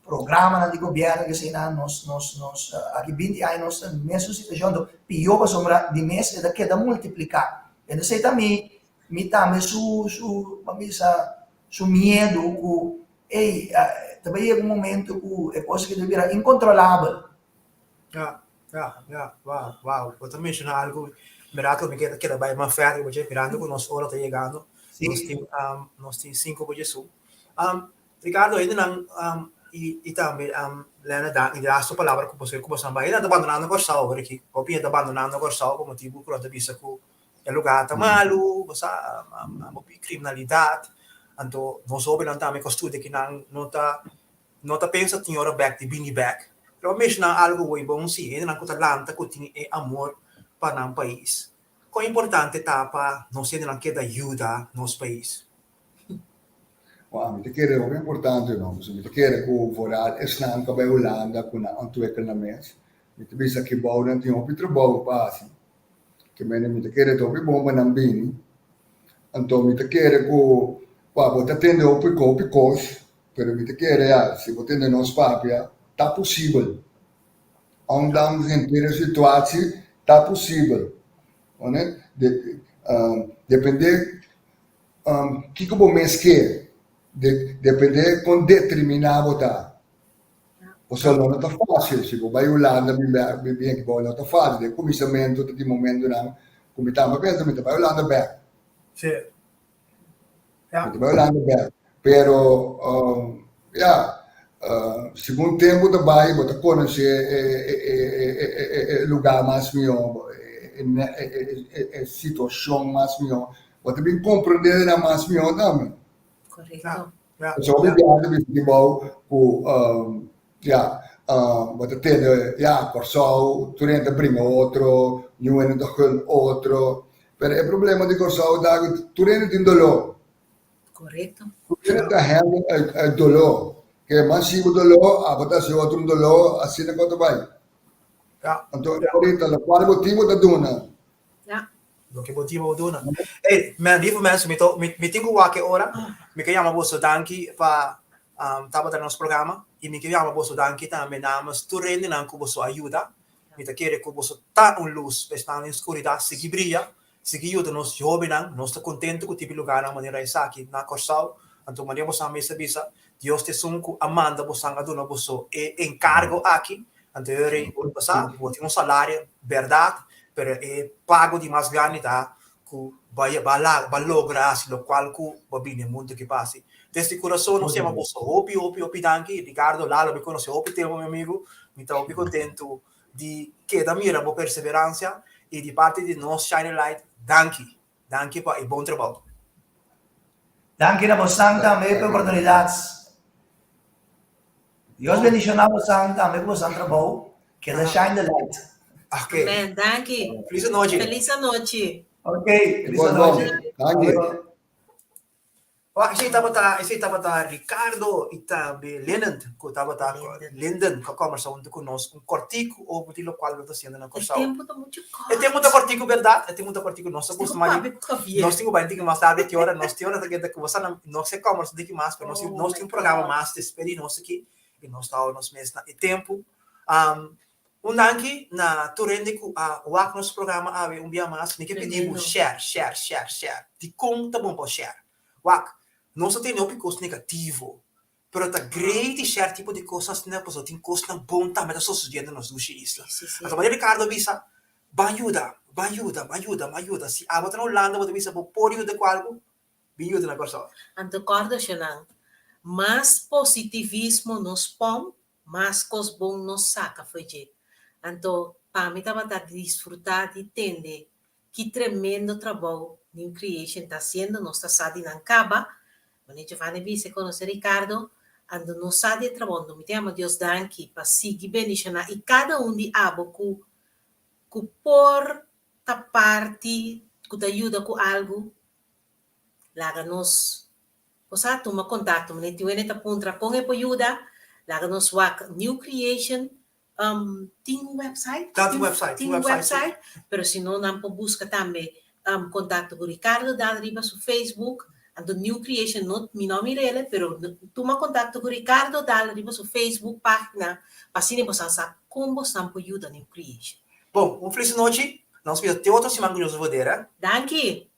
Programanan di gobierno ke eseinan nos nos nos aki binti aña nos ta mesun situacion anto pio pasobra di mes e ta keda multiplica entonces esei ta mi mi tambe su su ban bisa su miedo ku ey ta bai yega un momento ku e kos aki ta bira incontrolabel. Ya ya ya wow wow bo ta menciona algo berdad ku mi keda keda bai mas verder bo dje mirando ku nos ora ta yegando nos tin nos tin sinku bo dje su. Ricardo, hendenan i tambe Lena da i laatste palabra ku boso ku boso bai. Hendenan ta bandonando Kòrsou awor aki. Hopi hende ta bandonando Kòrsou pa motibu ku nan ta bisa ku e lugá ta malu, bo sa, hopi kriminalidat. Anto nos hóbennan tambe ku a studia akinan no ta no ta pensa tin ora bèk di bini bèk. Pero bo menshoná algu hopi bon si, hendenan ku ta lanta ku tin e amor pa nan pais. Kon importante ta pa nos hendenan keda yuda nos pais? Bon, ami ta kere hopi importante no, pasobra mi ta kere ku vooral esnan ku a bai Hulanda ku nan ontwikkel nan mes, mi ta bisa ki bou nan tin hopi trabou pa hasi. Ke mende mi ta kere ta hopi bon pa nan bini. Anto mi ta kere ku wak bo ta tende hopi hopi kos, pero mi ta kere ya si bo tende nos papia ta posibel. Ondanks henter e situatie ta posibel. Depende Kiko bo mes ke depende kon determiná bo ta. Pasobra no ta fásil, si bo bai Hulanda bin bèk bin bin aki bo no ta fásil. Den kuminsamentu ta tin momentunan ku mi tambe pensa mi ta bai Hulanda bèk. Sí. Mi ta bai Hulanda bèk. Pero ya. Segun tempu ta bai bo ta konosé e lugá mas mihó, e situashon mas mihó, bo ta bin komprendé nan mas mihó tambe. Korekto. Pasobra hopi biaha ta bisa di bou ku ya bo ta tende ya Kòrsou tur hende ta bringa otro, niun hende ta gul otro, pero e problema di Kòrsou ta ku tur hende tin doló. Korekto. Tur hende ta handle e doló. Ke mas si bo doló, abo ta hasi otro un doló, asina ku ta bai. Anto ahorita lokual bo tin bo ta duna. Ya. Loke bo tin bo duna. Ey, men, lieve mensen, mi to, mi, mi tin ku wak e ora. Mi ke yama boso danki pa um, tabata na nos programa. I mi ke yama boso danki tambe namens tur hendenan ku boso a yuda. Mi ta kere ku boso ta un lus pa esnan den skuridat sigui bria, sigui yuda nos hóbennan. Nos ta kontentu ku tipi lugarnan manera esaki na Kòrsou. Anto manera boso a mester bisa, Dios ta esun ku a manda bosan a duna boso e enkargo aki. Anto e rei por pasá, bo tin un salario, bèrdat, pero e pago di mas grandi ta ku bo a bo a logra hasi lokual ku bo a bini e mundu aki pa hasi. Desde kurason nos yama boso hopi, hopi, hopi danki. Ricardo, Lalo, mi konosé hopi tempu, mi amigu. Mi ta hopi kontentu di keda mira bo perseveransia i di parti di nos Shining Light, danki. Danki pa e bon trabou. Danki na bosan tambe pa e oportunidat. Dios bendiciona bosan tambe ku bosan trabou. Keda shine the light. Ok. Amen. Danki. Feliz anochi. Feliz anochi. Ok, feliz anochi. Danki. Wak, esei tabata, esei tabata Ricardo i tambe Linden ku tabata, Linden ku a kòmbersá huntu ku nos un kòrtiku over di lokual lo ta hasiendo na E Kòrsou. tempu ta muchu kòrt. E tempu ta kòrtiku bèrdat, e tempu ta kòrtiku, nos ta Nos tin gusta ku mas di, papia ku Javier. nos tin ku bai un tiki mas tardi ki ora, nos tin ora ta keda ku boso nan, nos ke kòmbersá un tiki mas, pero nos tin, Oh nos my tin un programa God. mas despues di nos aki i nos ta hou nos mes na e tempu. Un danki na tur hende ku a wak nos programa awe un bia mas. Mi ke pidi bo Tremendo. share, share, share, share. Dikon ta bon pa share? Wak, nos ta tene hopi kos negativo, pero ta great di share tipo di kosnan asina pasobra tin kosnan bon tambe ta sosodiendo na nos dushi isla. Sí, sí. Anto manera Ricardo a bisa, ban yuda, ban yuda, ban yuda, ban yuda. Si abo ta na Hulanda bo ta bisa bo por yuda ku algu, bin yuda na Kòrsou. Anto kòrda shonnan, mas positivismo nos pon, Mas kos bon nos saka fo'i dje. Anto, pa mi tabata disfrutá di tende ki tremendo trabou New Creation ta hasiendo, nos ta sa di nan kaba, Mane Giovanni bisa e konosé Ricardo, anto nos sa di e trabou, anto mi ta yama Dios danki pa sigui bendishoná i kada un di abo ku ku por ta parti, ku ta yuda ku algu, laga nos Bo sa tuma kontakto mane tin wende ta puntra kon e por yuda, laga nos wak New Creation um tin un website? Ta tin website, tin un website, pero si no nan por buska tambe um kontakto ku Ricardo Daal riba su Facebook, anto New Creation no mi no mir'el pero tuma kontakto ku Ricardo Daal riba su Facebook pagina pa asina bo sa sa kon bosan por yuda New Creation. Bon, un felis nochi, nos mira te otro siman ku Dios a poder, eh. Danki!